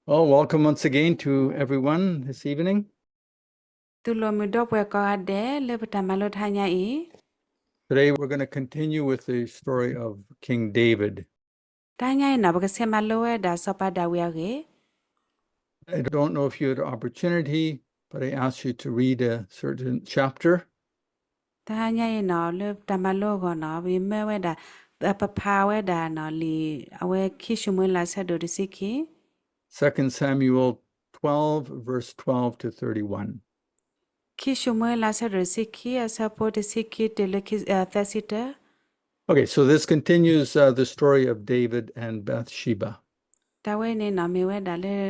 Well, welcome once again to everyone this evening. တူၢ်လိာ်မုာ်ဒီပုၢ်ဝဲၢ်ကိးဂၤဒဲးလၢပတၢ်မၤလိတဟါညါအံၤ. Today we're going to continue with the story of King David. တဟါညါအံၤန့ၣ် ပကဆဲးမၤလိဝဲဒၣ်စီၤပၤဒၤဝံးအဂ့ၢ်. I don't know if you had opportunity, but I asked you to read a certain chapter. တဟါညါအံၤန့ၣ် လၢတၢ်မၤလိအဂီၢ်န့ၣ် ပမၢဝဲဒၣ် ပဖးဝဲဒၣ်န့ၣ် လံာ်အဝဲခံၡမူၤအ့လး အဆၢဒိၣ်တဆံခံ Second Samuel twelve, verse twelve to thirty-one. ခံၡမူၤအ့လး အဆၢဒိၣ်တဆံခံ အဆၢဖိတဆံခံတုၤလၢခံ အ သၢဆံတၢ. Okay, so this continues, uh, the story of David and Bathsheba. တၢ်ဝဲန့ၣ်န့ၣ် မ့ၢ်ဝဲဒၣ်လၢ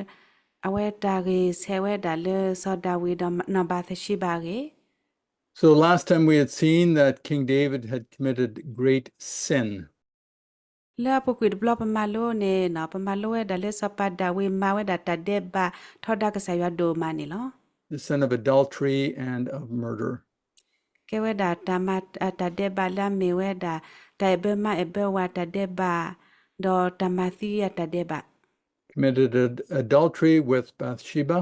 အဝဲတၢ်ဂ့ၢ်ဆဲးဝဲဒၣ်လၢစီၤဒၤဝံးဒီးနီၢ်ဘၤသရှံဘၤ အဂ့ၢ်. So last time we had seen that King David had committed great sin. လၢအပူၤကွံာ်တဘျီပမၤလိန့ၣ်န့ၣ် ပမၤလိဝဲဒၣ်လၢစီၤပၤဒၤဝံးမၤဝဲဒၣ်တၢ်ဒဲးဘးထီဒါကစၢ်ယွၤဒိၣ်မးန့ၣ်လီၤ. The sin of adultery and of murder. ကဲဝဲဒၣ်တၢ်မၤ တၢ်ဒဲးဘးလၢအမ့ၢ်ဝဲဒၣ် တၢ်အဲၣ်ဘၢမါအဲၣ်ဘၢဝၤတၢ်ဒဲးဘး ဒီးတၢ်မၤသံအတၢ်ဒဲးဘး Committed ad- adultery with Bathsheba.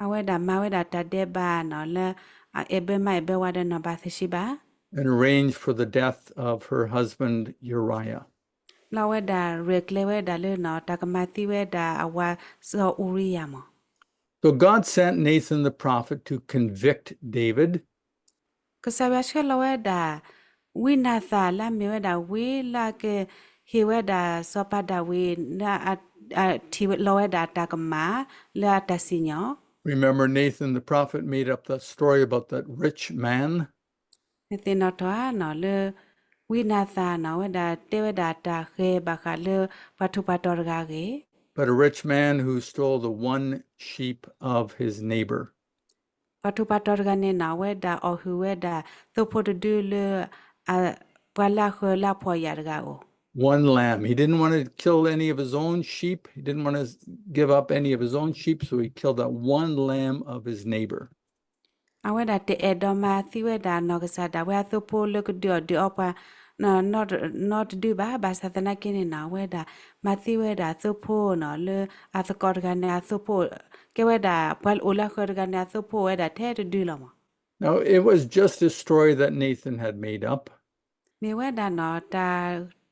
အဝဲဒၣ်မၤဝဲဒၣ်တၢ်ဒဲးဘးန့ၣ် လၢအအဲၣ်ဘၢမါအဲၣ်ဘၢဝၤဒီးနီၢ်ဘၤသရှံဘၤ And arranged for the death of her husband Uriah. လၢအဝဲဒၣ်ရဲၣ်ကျဲၤဝဲဒၣ်လၢန့ၣ် တၢ်ကမၤသံဝဲဒၣ်အဝၤစီၤအူရံယၤမး. So God sent Nathan the prophet to convict David. ကစၢ်ယွၤဆှၢလီၤဝဲဒၣ် ဝံနၤသၣ်လၢအမ့ၢ်ဝဲဒၣ်ဝံလၢအကဟ့ၣ်ဝဲဒၣ်စီၤပၤဒၤဝံး လၢအ အထံၣ်လီၤဝဲဒၣ်တၢ်ကမၣ်လၢအတၢ်စံၣ်ညီၣ် Remember Nathan the prophet made up that story about that rich man. နသ့ၣ်နီၣ်ထီၣ်ဧါန့ၣ်လၢ ဝံနၤသၣ်န့ၣ် အဝဲဒၣ်တဲဝဲဒၣ်တၢ်ဃဲၤဘၣ်ဃးလၢပှၤထူးပှၤတီၤတဂၤအဂ့ၢ် But a rich man who stole the one sheep of his neighbor. ပှၤထူးပှၤတီၤတဂၤန့ၣ်န့ၣ် အဝဲဒၣ်အီၣ်ဟုၣ်ဝဲဒၣ်သိဖိတဒုလၢ အ ပှၤလၢအဃၢၤလၢအဖှီၣ်ယာ်တဂၤအအိၣ် One lamb. He didn't want to kill any of his own sheep. He didn't want to give up any of his own sheep, so he killed that one lamb of his neighbor. အဝဲဒၣ်တအဲၣ်ဒိးမၤသံဝဲဒၣ်နီၢ်ကစၢ်ဒၣ်ဝဲအသိဖိလၢကဒုးအီၣ်ဒုးအီပှၤ နီတဒုဘၣ်. ဘၣ်ဆၣ်သနာ်က့န့ၣ်န့ၣ် အဝဲဒၣ်မၤသံဝဲဒၣ်အသိဖိန့ၣ် လၢအသကိးတဂၤန့ၣ်အသိဖိ ကဲဝဲဒၣ်ပှၤအိၣ်လၢအဃၢၤတဂၤန့ၣ်အသိဖိအိၣ်ဝဲဒၣ်ထဲတဒုလီၤမး. Now, it was just a story that Nathan had made up. မ့ၢ်ဝဲဒၣ်န့ᣣ် တၢ်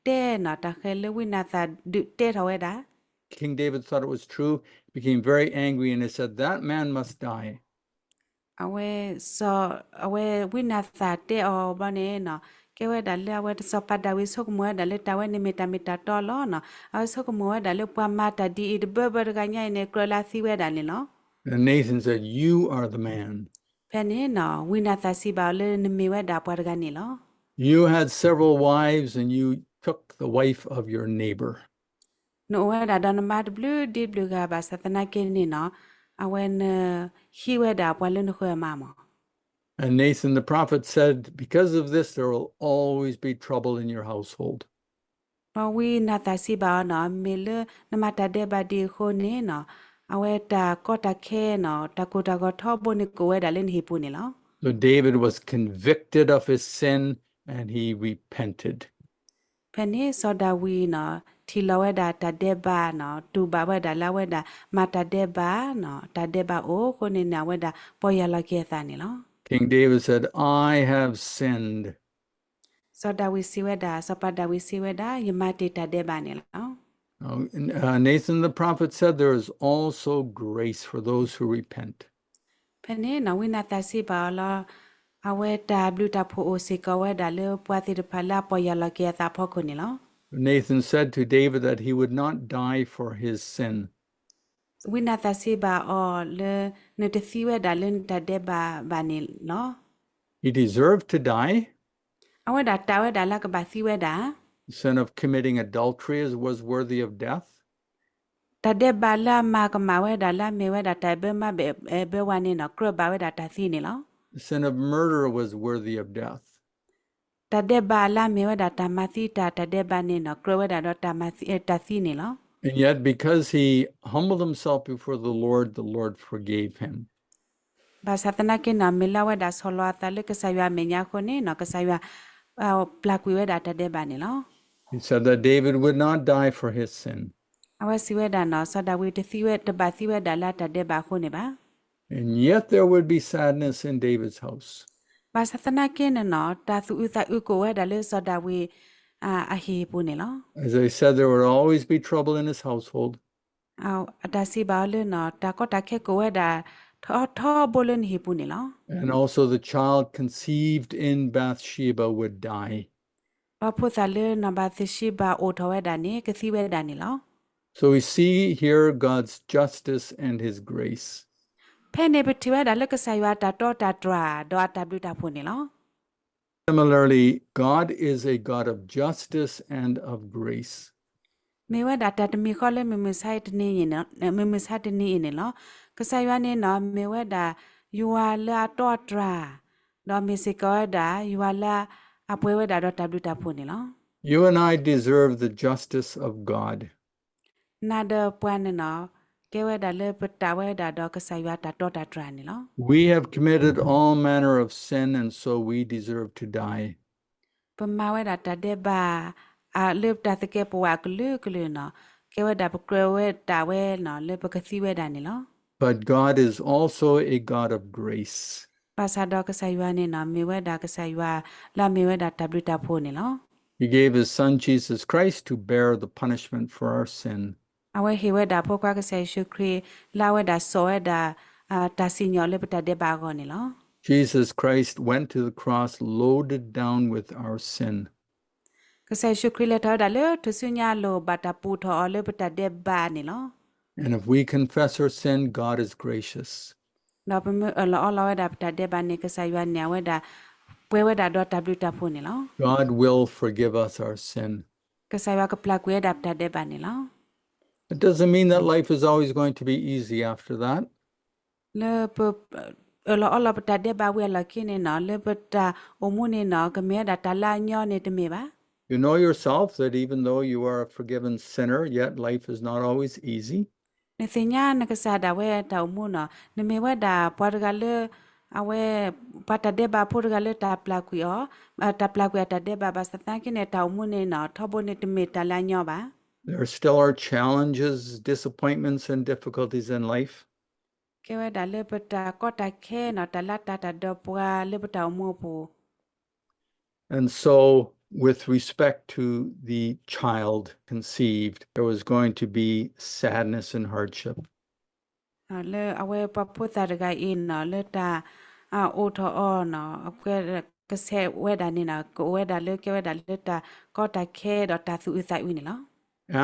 တဲန့ၣ် တၢ်ဃဲၤလၢဝံနၤသၣ်ဒုးတဲထီၣ်ဝဲဒၣ် King David thought it was true, became very angry, and he said, That man must die. အဝဲ စီၤ အဝဲဝံနၤသၣ်တဲအီၤဘျီန့ၣ်န့ၣ် ကဲဝဲဒၣ်လၢအဝဲစီၤပၤဒၤဝံးဆိကမိၣ်ဝဲဒၣ်လၢတၢ်ဝဲန့ၣ်မ့ၢ်တၢ်မ့ၢ်တၢ်တီလီၤန့ၣ် အဝဲဆိကမိၣ်ဝဲဒၣ်လၢပှၤမၤတၢ်ဒ်အံၤတဘၢဘၢတဂၤညါအံၤန့ၣ် ကြၢးလၢသံဝဲဒၣ်န့ၣ်လီၤ. And Nathan said, You are the man. ဖဲန့ၣ်န့ၣ် ဝံနၤသၣ်စံးဘၣ်အီၤလၢနမ့ၢ်ဝဲဒၣ်ပှၤတဂၤန့ၣ်လီၤ. You had several wives and you took the wife of your neighbor. နအိၣ်ဝဲဒၣ်ဒီးနမါတဘျုးဒ့တဘျုးဂၤ ဘၣ်ဆၣ်သနာ်က့န့ၣ်န့ၣ် အဝဲနဟံးဝဲဒၣ်ပှၤလၢနဃၢၤအမါမး. And Nathan the prophet said, Because of this, there will always be trouble in your household. ဒီးဝံနၤသၣ်စံးဘၣ်အီၤန့ၣ် မ့ၢ်လၢနမၤတၢ်ဒဲးဘးဒ်အဃိန့ၣ်န့ၣ် အဝဲတၢ်ကီတၢ်ခဲန့ၣ် တၢ်ကိၢ်တၢ်ဂီၤထီဘိန့ၣ်ကအိၣ်ဝဲဒၣ်လၢနဟံၣ်ပူၤန့ၣ်လီၤ. So David was convicted of his sin and he repented. ဖဲန့ၣ်စီၤဒၤဝံးန့ၣ် ထံၣ်လီၤဝဲဒၣ်တၢ်ဒဲးဘးန့ၣ် တူၢ်ဘၣ်ဝဲဒၣ်လၢအဝဲဒၣ်မၤတၢ်ဒဲးဘးန့ၣ် တၢ်ဒဲးဘးအိၣ်အဃိန့ၣ်န့ၣ် အဝဲဒၣ်ပီၢ်ယၢ်လီၤက့ၤအသးန့ၣ်လီၤ. King David said, I have sinned. စီၤဒၤဝံးစံးဝဲဒၣ် စီၤပၤဒၤဝံးစံးဝဲဒၣ် ယမၤတ့ၢ်တၢ်ဒဲးဘးန့ၣ်လီၤ. Now, uh, Nathan the prophet said, There is also grace for those who repent. ဖဲန့ၣ်န့ၣ် ဝံနၤသၣ်စံးဘၣ်အီၤလီၤ အဝဲတၢ်ဘျုးတၢ်ဖှိၣ်အိၣ်စ့ၢ်ကီးဝဲဒၣ်လၢပှၤသ့ၣ်တဖၣ်လၢအပီၢ်ယၢ်လီၤက့ၤအသးအဖီခိၣ်န့ၣ်လီၤ. Nathan said to David that he would not die for his sin. ဝံနၤသၣ်စံးဘၣ်အီၤလၢ နတသံဝဲဒၣ်လၢနတၢ်ဒဲးဘးဘၣ်န့ၣ်လီၤ. He deserved to die. အဝဲဒၣ်တၢ်ဝဲဒၣ်လၢကဘၣ်သံဝဲဒၣ် The sin of committing adultery is, was worthy of death. တၢ်ဒဲးဘးလၢအမၤကမၣ်ဝဲဒၣ်လၢအမ့ၢ်ဝဲဒၣ်တၢ်အဲၣ်ဘၢမါအဲၣ်ဘၢဝၤန့ၣ်န့ၣ် ကြၢးဘၣ်ဝဲဒၣ်တၢ်သံန့ၣ်လီၤ. The sin of murder was worthy of death. တၢ်ဒဲးဘးလၢအမ့ၢ်ဝဲဒၣ်တၢ်မၤသံတၢ် တၢ်ဒဲးဘးန့ၣ်န့ၣ် ကြၢးဝဲဒၣ်ဒီးတၢ်မၤသံ တၢ်သံန့ၣ်လီၤ. And yet, because he humbled himself before the Lord, the Lord forgave him. ဘၣ်ဆၣ်သနာ်က့န့ၣ် မ့ၢ်လၢအဝဲဒၣ်ဆီၣ်လီၤအသးလၢကစၢ်ယွၤအမဲာ်ညါအဃိန့ၣ်န့ၣ် ကစၢ်ယွၤ ပျၢ်ကွံာ်ဝဲဒၣ်တၢ်ဒဲးဘးန့ၣ်လီၤ. He said that David would not die for his sin. အဝဲစံးဝဲဒၣ်န့ၣ် စီၤဒၤဝံးတသံဝဲ တဘၣ်သံဝဲဒၣ်လၢအတၢ်ဒဲးဘးအဃိန့ၣ်ဘၣ်. And yet there would be sadness in David's house. ဘၣ်ဆၣ်သနာ်က့န့ၣ်န့ၣ် တၢ်သူၣ်အုးသးအုးကအိၣ်ဝဲဒၣ်လၢစီၤဒၤဝံး အဟံၣ်ပူၤန့ၣ်လီၤ. As I said, there would always be trouble in his household. အတၢ်စံးဘၣ်အီၤလၢန့ၣ် တၢ်ကီတၢ်ခဲကအိၣ်ဝဲဒၣ် ထီထီဘိလၢနဟံၣ်ပူၤန့ၣ်လီၤ. And also the child conceived in Bathsheba would die. ဒီးဖိသၣ်လၢနီၢ်ဘၤသ့ၣ်ၡံဘၤအိၣ်ထီၣ်ဝဲဒၣ်န့ၣ် ကသံဝဲဒၣ်န့ၣ်လီၤ. So we see here God's justice and his grace. ဖဲန့ၣ်ပထံၣ်ဝဲဒၣ်လၢကစၢ်ယွၤအတၢ်တီတၢ်တြၢ် ဒီးအတၢ်ဘျုးတၢ်ဖှိၣ်န့ၣ်လီၤ. Similarly, God is a God of justice and of grace. မ့ၢ်ဝဲဒၣ်တၢ်တမံၤဃီလၢမုၢ်မဆါတနံၤအံၤန့ၣ် မုၢ်မဆါတနံၤအံၤန့ၣ်လီၤ. ကစၢ်ယွၤန့ၣ်န့ၣ် မ့ၢ်ဝဲဒၣ်ယွၤလၢအတီအတြၢ်, ဒီးမ့ၢ်စ့ၢ်ကီးဝဲဒၣ်ယွၤလၢအပှဲၤဝဲဒၣ်ဒီးတၢ်ဘျုးတၢ်ဖှိၣ်န့ၣ်လီၤ. You and I deserve the justice of God. နၤဒီးပှၤန့ၣ်န့ၣ် ကဲဝဲဒၣ်လၢပတၢ်ဝဲဒၣ်ဒီးကစၢ်ယွၤတၢ်တီတၢ်တြၢ်န့ၣ်လီၤ. We have committed all manner of sin, and so we deserve to die. ပမၤဝဲဒၣ်တၢ်ဒဲးဘး လၢပတၢ်သကဲးပဝးကလုာ်ကလုာ်န့ၣ် ကဲဝဲဒၣ်ပကြၢးဝဲဒၣ်ဝဲန့ၣ် လၢပကသံဝဲဒၣ်န့ၣ်လီၤ. But God is also a God of grace. ဘၣ်ဆၣ်ဒီးကစၢ်ယွၤန့ၣ်န့ၣ် မ့ၢ်ဝဲဒၣ်ကစၢ်ယွၤလၢအမ့ၢ်ဝဲဒၣ်တၢ်ဘျုးတၢ်ဖှိၣ်န့ၣ်လီၤ. He gave his son Jesus Christ to bear the punishment for our sin. အဝဲဟ့ၣ်ဝဲဒၣ်ဖိခွါကစၢ်ယ့ၣ်ၡူးခရံာ် လၢအဝဲဒၣ်စိာ်ဝဲဒၣ် တၢ်စံၣ်ညီၣ်လၢပတၢ်ဒဲးဘးအဂီၢ်န့ၣ်လီၤ. Jesus Christ went to the cross loaded down with our sin. ကစၢ်ယ့ၣ်ၡူးခရံာ်လဲၤထီၣ်ဝဲဒၣ်လၢထူၣ်စုညါအလိၤ ဘၣ်တၢ်ပူၣ်ထီၣ်အီၤလၢပတၢ်ဒဲးဘးန့ၣ်လီၤ. And if we confess our sin, God is gracious. ဒီးပမ့ၢ်အၢၣ်လီၤအီလီၤဝဲဒၣ်ပတၢ်ဒဲးဘးန့ၣ် ကစၢ်ယွၤန့ၣ် အဝဲဒၣ် ပှဲၤဝဲဒၣ်ဒီးတၢ်ဘျုးတၢ်ဖှိၣ်န့ၣ်လီၤ. God will forgive us our sin. ကစၢ်ယွၤကပျၢ်ကွံာ်ဝဲဒၣ်ပတၢ်ဒဲးဘးန့ၣ်လီၤ. It doesn't mean that life is always going to be easy after that. လၢပ အၢၣ်လီၤအီလီၤပတၢ်ဒဲးဘးဝံၤအလီၢ်ခံန့ၣ်န့ၣ် လၢပတၢ်အိၣ်မူန့ၣ်န့ၣ် ကမ့ၢ်ဝဲဒၣ်တၢ်လၢအညီန့ၣ်တမ့ၢ်ဘၣ်. You know yourself that even though you are a forgiven sinner, yet life is not always easy. နသ့ၣ်ညါနကစၢ်ဒၣ်ဝဲတၢ်အိၣ်မူန့ၣ် နမ့ၢ်ဝဲဒၣ်ပှၤတဂၤလၢ အဝဲ ပှၤတၢ်ဒဲးဘးဖိတဂၤလၢတၢ်ပျၢ်ကွံာ်အီၤ တၢ်ပျၢ်ကွံာ်အတၢ်ဒဲးဘး ဘၣ်ဆၣ်သနာ်က့န့ၣ် တၢ်အိၣ်မူန့ၣ်န့ၣ် ထီဘိန့ၣ်တမ့ၢ်တၢ်လၢအညီဘၣ်. There still are challenges, disappointments, and difficulties in life. ကဲဝဲဒၣ်လၢပတၢ်ကီတၢ်ခဲန့ၣ် တၢ်လၢတၢ်တၢ်ဒီးပှၤလၢပတၢ်အိၣ်မူအပူၤ And so, with respect to the child conceived, there was going to be sadness and hardship. လၢအဝဲပှၤဖိသၣ်တဂၤအံၤန့ၣ် လၢတၢ်အိၣ်ထီၣ်အီၤန့ၣ် အကဆဲးဝဲဒၣ်န့ၣ် ကအိၣ်ဝဲဒၣ်လၢကဲဝဲဒၣ်လၢတၢ်ကီတၢ်ခဲဒီးတၢ်သူၣ်အုးသးအုးန့ၣ်လီၤ.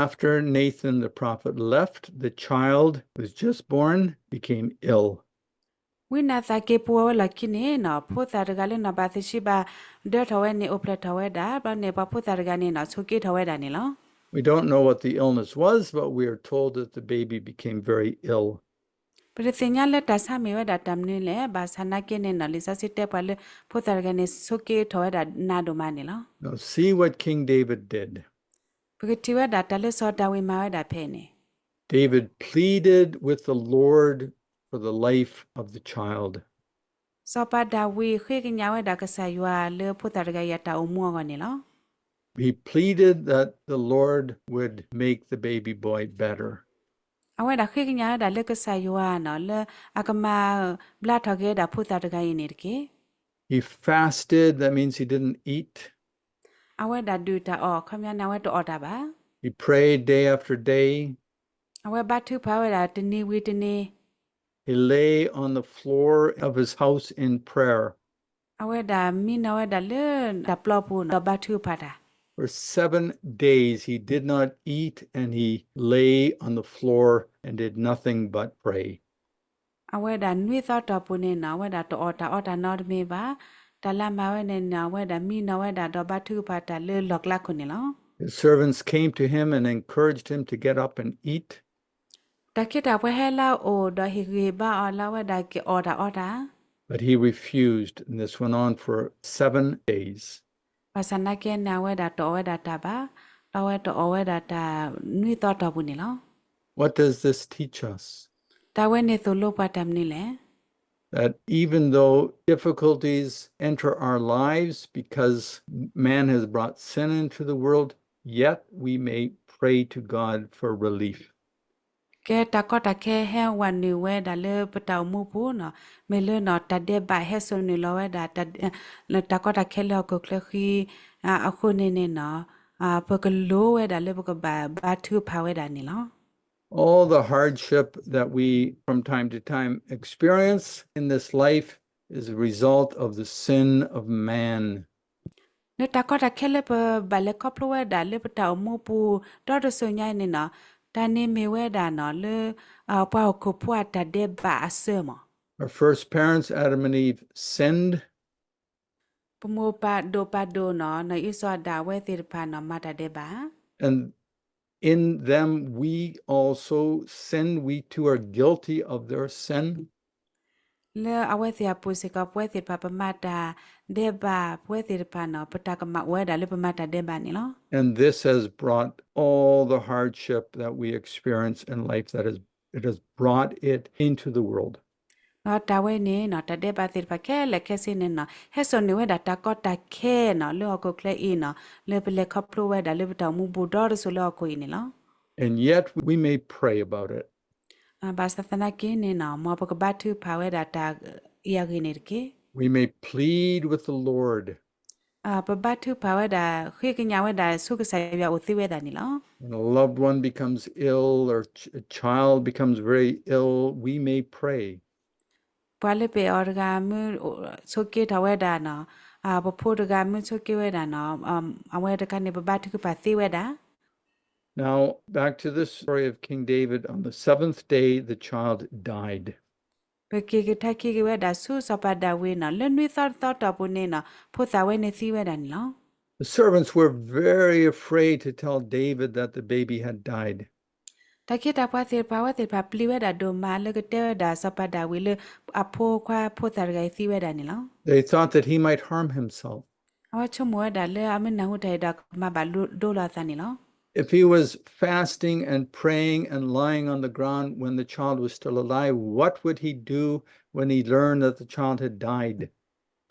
After Nathan the prophet left, the child who was just born became ill. ဝံနၤသၣ်က့ၤပူၤဝဲလီၢ်ခံန့ၣ်န့ၣ် ဖိသၣ်တဂၤလၢနီၢ်ဘၤသ့ၣ်ၡံဘၤ ဒၢထီၣ်ဝဲန့ၣ် အိၣ်ဖျဲၣ်ထီၣ်ဝဲဒၣ် ဘျီန့ၣ် ပှၤဖိသၣ်တဂၤန့ၣ်န့ၣ် ဆိးက့ထီၣ်ဝဲဒၣ်န့ၣ်လီၤ. We don't know what the illness was, but we are told that the baby became very ill. ပတသ့ၣ်ညါလၢတၢ်ဆါမ့ၢ်ဝဲဒၣ်တၢ်မနုၤလဲၣ်, ဘၣ်ဆၣ်နာ်က့န့ၣ်န့ၣ် လံာ်စီဆှံတဲပှၤလၢ ဖိသၣ်တဂၤန့ၣ် ဆိးက့ထီၣ်ဝဲဒၣ်နးဒိၣ်မးန့ၣ်လီၤ. Now see what King David did. ပကထံၣ်ဝဲဒၣ်တၢ်လၢစီၤဒၤဝံးမၤဝဲဒၣ်ဖဲန့ၣ် David pleaded with the Lord for the life of the child. စီၤပၤဒၤဝံးဃ့ကညးဝဲဒၣ်ကစၢ်ယွၤလၢဖိသၣ်တဂၤအံၤ အတၢ်အိၣ်မူအဂီၢ်န့ၣ်လီၤ. He pleaded that the Lord would make the baby boy better. အဝဲဒၣ်ဃ့ကညးဝဲဒၣ်လၢကစၢ်ယွၤန့ၣ် လၢအကမၤဘျါထီၣ်က့ၤဝဲဒၣ်ဖိသၣ်တဂၤအံၤန့ၣ်တက့ၢ်. He fasted, that means he didn't eat. အဝဲဒၣ်ဒုၣ်တၢ်အီၣ် ခီပညီန့ၣ် အဝဲတအီၣ်တၢ်ဘၣ်. He prayed day after day. အဝဲဘါထုကဖၣ်ဝဲဒၣ်တနံၤဝံၤတနံၤ. He lay on the floor of his house in prayer. အဝဲဒၣ်မံနီၤဝဲဒၣ်လၢတၢ်ပျီပူၤဒီးဘါထုကဖၣ်တၢ်. For seven days he did not eat and he lay on the floor and did nothing but pray. အဝဲဒၣ်နွံသီတီၢ်ပူၤန့ၣ်န့ၣ် အဝဲဒၣ်တအီၣ်တၢ်အီတၢ်နီတမံၤဘၣ်. တၢ်လၢအမၤဝဲန့ၣ်န့ၣ် အဝဲဒၣ်မံနီၤဝဲဒၣ်ဒီးဘါထုကဖၣ်တၢ်လၢလီၢ်ကျါခိၣ်န့ၣ်လီၤ. His servants came to him and encouraged him to get up and eat. တၢ်ခ့တၢ်ပှၤဟဲလၢအအိၣ်ဒီးဟ့ၣ်ဂံၢ်ဟ့ၣ်ဘါအီၤလၢအဝဲဒၣ်ကအီၣ်တၢ်အီတၢ်. But he refused, and this went on for seven days. ဘၣ်ဆၣ်နာ်က့န့ၣ် အဝဲဒၣ်တအီၣ်ဝဲဒၣ်တၢ်ဘၣ်, ဒီးအဝဲတအီၣ်ဝဲဒၣ်တၢ်နွံသီတီၢ်ပူၤန့ၣ်လီၤ. What does this teach us? တၢ်ဝဲန့ၣ်သိၣ်လိပှၤတၢ်မနုၤလဲၣ်. That even though difficulties enter our lives because man has brought sin into the world, yet we may pray to God for relief. ကဲတၢ်ကီတၢ်ခဲဟဲဝဲနုာ်ဝဲဒၣ်လၢပတၢ်အိၣ်မူပူၤနီၤ, မ့ၢ်လၢနီၤ တၢ်ဒဲးဘးဟဲစိာ်နုာ်လီၤဝဲဒၣ် တၢ်ကီတၢ်ခဲလၢဟီၣ်ခိၣ်ချၢဃံအဃိန့ၣ်န့ၣ်နီၤ, ပကလိဝဲဒၣ်လၢပကဘၣ်ဘါထုကဖၣ်ဝဲဒၣ်န့ၣ်လီၤ. All the hardship that we from time to time experience in this life is a result of the sin of man. လၢတၢ်ကီတၢ်ခဲလၢပဘၣ်လဲၤခီဖျိဝဲဒၣ်လၢပတၢ်အိၣ်မူပူၤ ဒီတစိၤညါအံၤန့ၣ်နီၤ, တၢ်န့ၣ်မ့ၢ်ဝဲဒၣ်နီၤ လၢပှၤဟီၣ်ခိၣ်ဖိအတၢ်ဒဲးဘးအစၢၤမး. Our first parents, Adam and Eve, sinned. ပမိၢ်ပၢ်ဒိၣ်ပၢ်ဒိၣ်နီၤ နီၢ်အံၣ်စီၤအၤဒၣ်အဝဲသ့ၣ်တဖၣ်နီၤ မၤတၢ်ဒဲးဘး And in them we also sin, we too are guilty of their sin. လၢအဝဲသ့ၣ်အပူၤစ့ၢ်ကီး ပဝဲသ့ၣ်တဖၣ်ပမၤတၢ်ဒဲးဘး ပဝဲသ့ၣ်တဖၣ်နီၤ ပတၢ်ကမၣ်အိၣ်ဝဲဒၣ်လၢပမၤတၢ်ဒဲးဘးန့ၣ်လီၤ. And this has brought all the hardship that we experience in life, that is, it has brought it into the world. ဒီးတၢ်ဝဲန့ၣ်နီၤ တၢ်ဒဲးဘးသ့ၣ်တဖၣ်ခဲလၢာ်ခဲဆ့န့ၣ်နီၤ ဟဲစိာ်န့ၢ်ဝဲဒၣ်တၢ်ကီတၢ်ခဲနီၤ လၢဟီၣ်ခိၣ်ချၢအံၤနီၤ လၢပလဲၤခီဖျိဝဲဒၣ်လၢပတၢ်အိၣ်မူပူၤဒီတစိၤလၢဟီၣ်ခိၣ်အံၤန့ၣ်လီၤ. And yet we may pray about it. ဘၣ်ဆၣ်သနာ်က့န့ၣ်နီၤ မ်ပကဘါထုကဖၣ်ဝဲဒၣ်တၢ်အံၤအဂ့ၢ်န့ၣ်တက့ၢ်. We may plead with the Lord. ပဘါထုကဖၣ်ဝဲဒၣ် ဃ့ကညးဝဲဒၣ်ဆူကစၢ်ယွၤအိၣ်သ့ဝဲဒၣ်န့ၣ်လီၤ. When a loved one becomes ill or ch-, a child becomes very ill, we may pray. ပှၤလၢပအဲၣ်အီၤတဂၤမ့ၢ်ဆိးက့ထီၣ်ဝဲဒၣ်နီၤ ပဖိတဂၤမ့ၢ်ဆိးက့ဝဲဒၣ်နီၤ အဝဲတခါန့ၣ် ပဘါထုကဖၣ်သ့ဝဲဒၣ် Now, back to the story of King David. On the seventh day, the child died. ပက့ၤကထါခံက့ၤဝဲဒၣ်ဆူစီၤပၤဒၤဝံးနီၤ လၢနွံသီတသီတီၢ်ပူၤန့ၣ်နီၤ ဖိသၣ်ဝဲန့ၣ်သံဝဲဒၣ်န့ၣ်လီၤ. The servants were very afraid to tell David that the baby had died. တၢ်ခ့တၢ်ပှၤသ့ၣ်တဖၣ် အဝဲသ့ၣ်တဖၣ်ပျံၤဝဲဒၣ်ဒိၣ်မးလၢကတဲဝဲဒၣ်စီၤပၤဒၤဝံးလၢ အဖိခွါဖိသၣ်တဂၤအံၤသံဝဲဒၣ်န့ၣ်လီၤ. They thought that he might harm himself. အဝဲဆိကမိၣ်ဝဲဒၣ်လၢအမ့ၢ်နၢ်ဟူတၢ်အံၤဒီးကမၤဘၣ်ဒိလီၤအသးန့ၣ်လီၤ. If he was fasting and praying and lying on the ground when the child was still alive, what would he do when he learned that the child had died?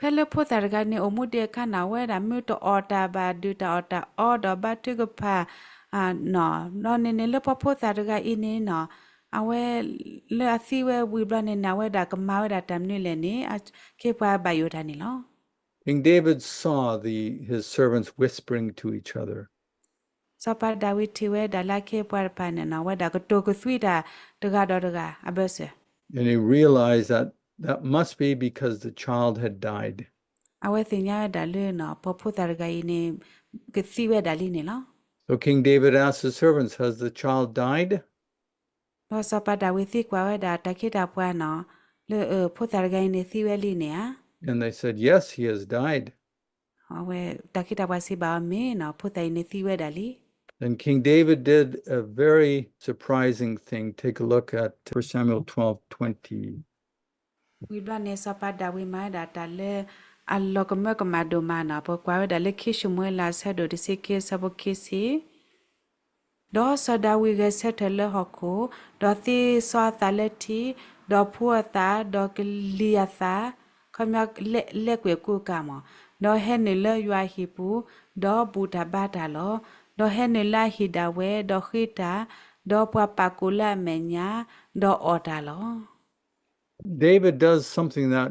ဖဲလၢဖိသၣ်တဂၤန့ၣ် အိၣ်မူဒံးအခါန့ၣ် အဝဲဒၣ်မ့ၢ်တအီၣ်တၢ်ဘၣ် ဒုၣ်တၢ်အီၣ်တၢ်အီဒီးဘါထုကဖၣ် နီၤ ဒီးန့ၣ်န့ၣ်လၢပှၤဖိသၣ်တဂၤအံၤန့ၣ်နီၤ အဝဲ လၢအသံဝဲဝံၤဘျီန့ၣ်န့ၣ် အဝဲဒၣ်ကမၤဝဲဒၣ်တၢ်မနုၤလဲၣ်န့ၣ် အခ့အပှၤဘၣ်ယိၣ်တၢ်န့ၣ်လီၤ. King David saw the, his servants whispering to each other. စီၤပၤဒၤဝံးထံၣ်ဝဲဒၣ်လၢအခ့အပှၤတဖၣ်န့ၣ်နီၤ အဝဲဒၣ်ကတိၤကသွံတၢ်တဂၤဒီးတဂၤအဘၢၣ်စၢၤ And he realized that that must be because the child had died. အဝဲသ့ၣ်ညါဝဲဒၣ်လၢနီၤ ပှၤဖိသၣ်တဂၤအံၤန့ၣ် ကသံဝဲဒၣ်လံန့ၣ်လီၤ. So King David asked his servants, Has the child died? ဒီးစီၤပၤဒၤဝံးသံကွၢ်ဝဲဒၣ်တၢ်ခ့တၢ်ပှၤနီၤ လၢဖိသၣ်တဂၤအံၤန့ၣ်သံဝဲလံန့ၣ်ဧါ. And they said, Yes, he has died. အဝဲတၢ်ခ့တၢ်ပှၤစံးဘၣ်အီၤ မ့ၢ်နီၤ ဖိသၣ်အံၤန့ၣ်သံဝဲဒၣ်လံ. Then King David did a very surprising thing. Take a look at First Samuel twelve twenty. ဝံၤဘျီန့ၣ် စီၤပၤဒၤဝံးမၤဝဲဒၣ်တၢ်လၢအလီၤကမၢကမၣ်ဒိၣ်မးနီၤ ပကွၢ်ဝဲဒၣ်လၢခံၡမူၤအ့လး အဆၢဒိၣ်တဆံခံ အဆၢဖိခံဆံ ဒီးစီၤဒၤဝံးဂဲၤဆၢထၢၣ်လၢဟီၣ်ခိၣ်, ဒီးသ့စီအသးလၢထံ, ဒီးဖှူအသး, ဒီးကလံၤအသး, ခီပညီ လဲၤကွံာ်အကူအကၤမး, ဒီးဟဲနုာ်လၢယွၤအဟံၣ်ပူၤ, ဒီးဘူၣ်တၢ်ဘါတၢ်လီၤ. ဒီးဟဲနုာ်လၢအဟံၣ်ဒၣ်ဝဲ, ဒီးဃ့တၢ်, ဒီးပှၤပာ်ကိးလၢအမဲာ်ညါ, ဒီးအီၣ်တၢ်လီၤ. David does something that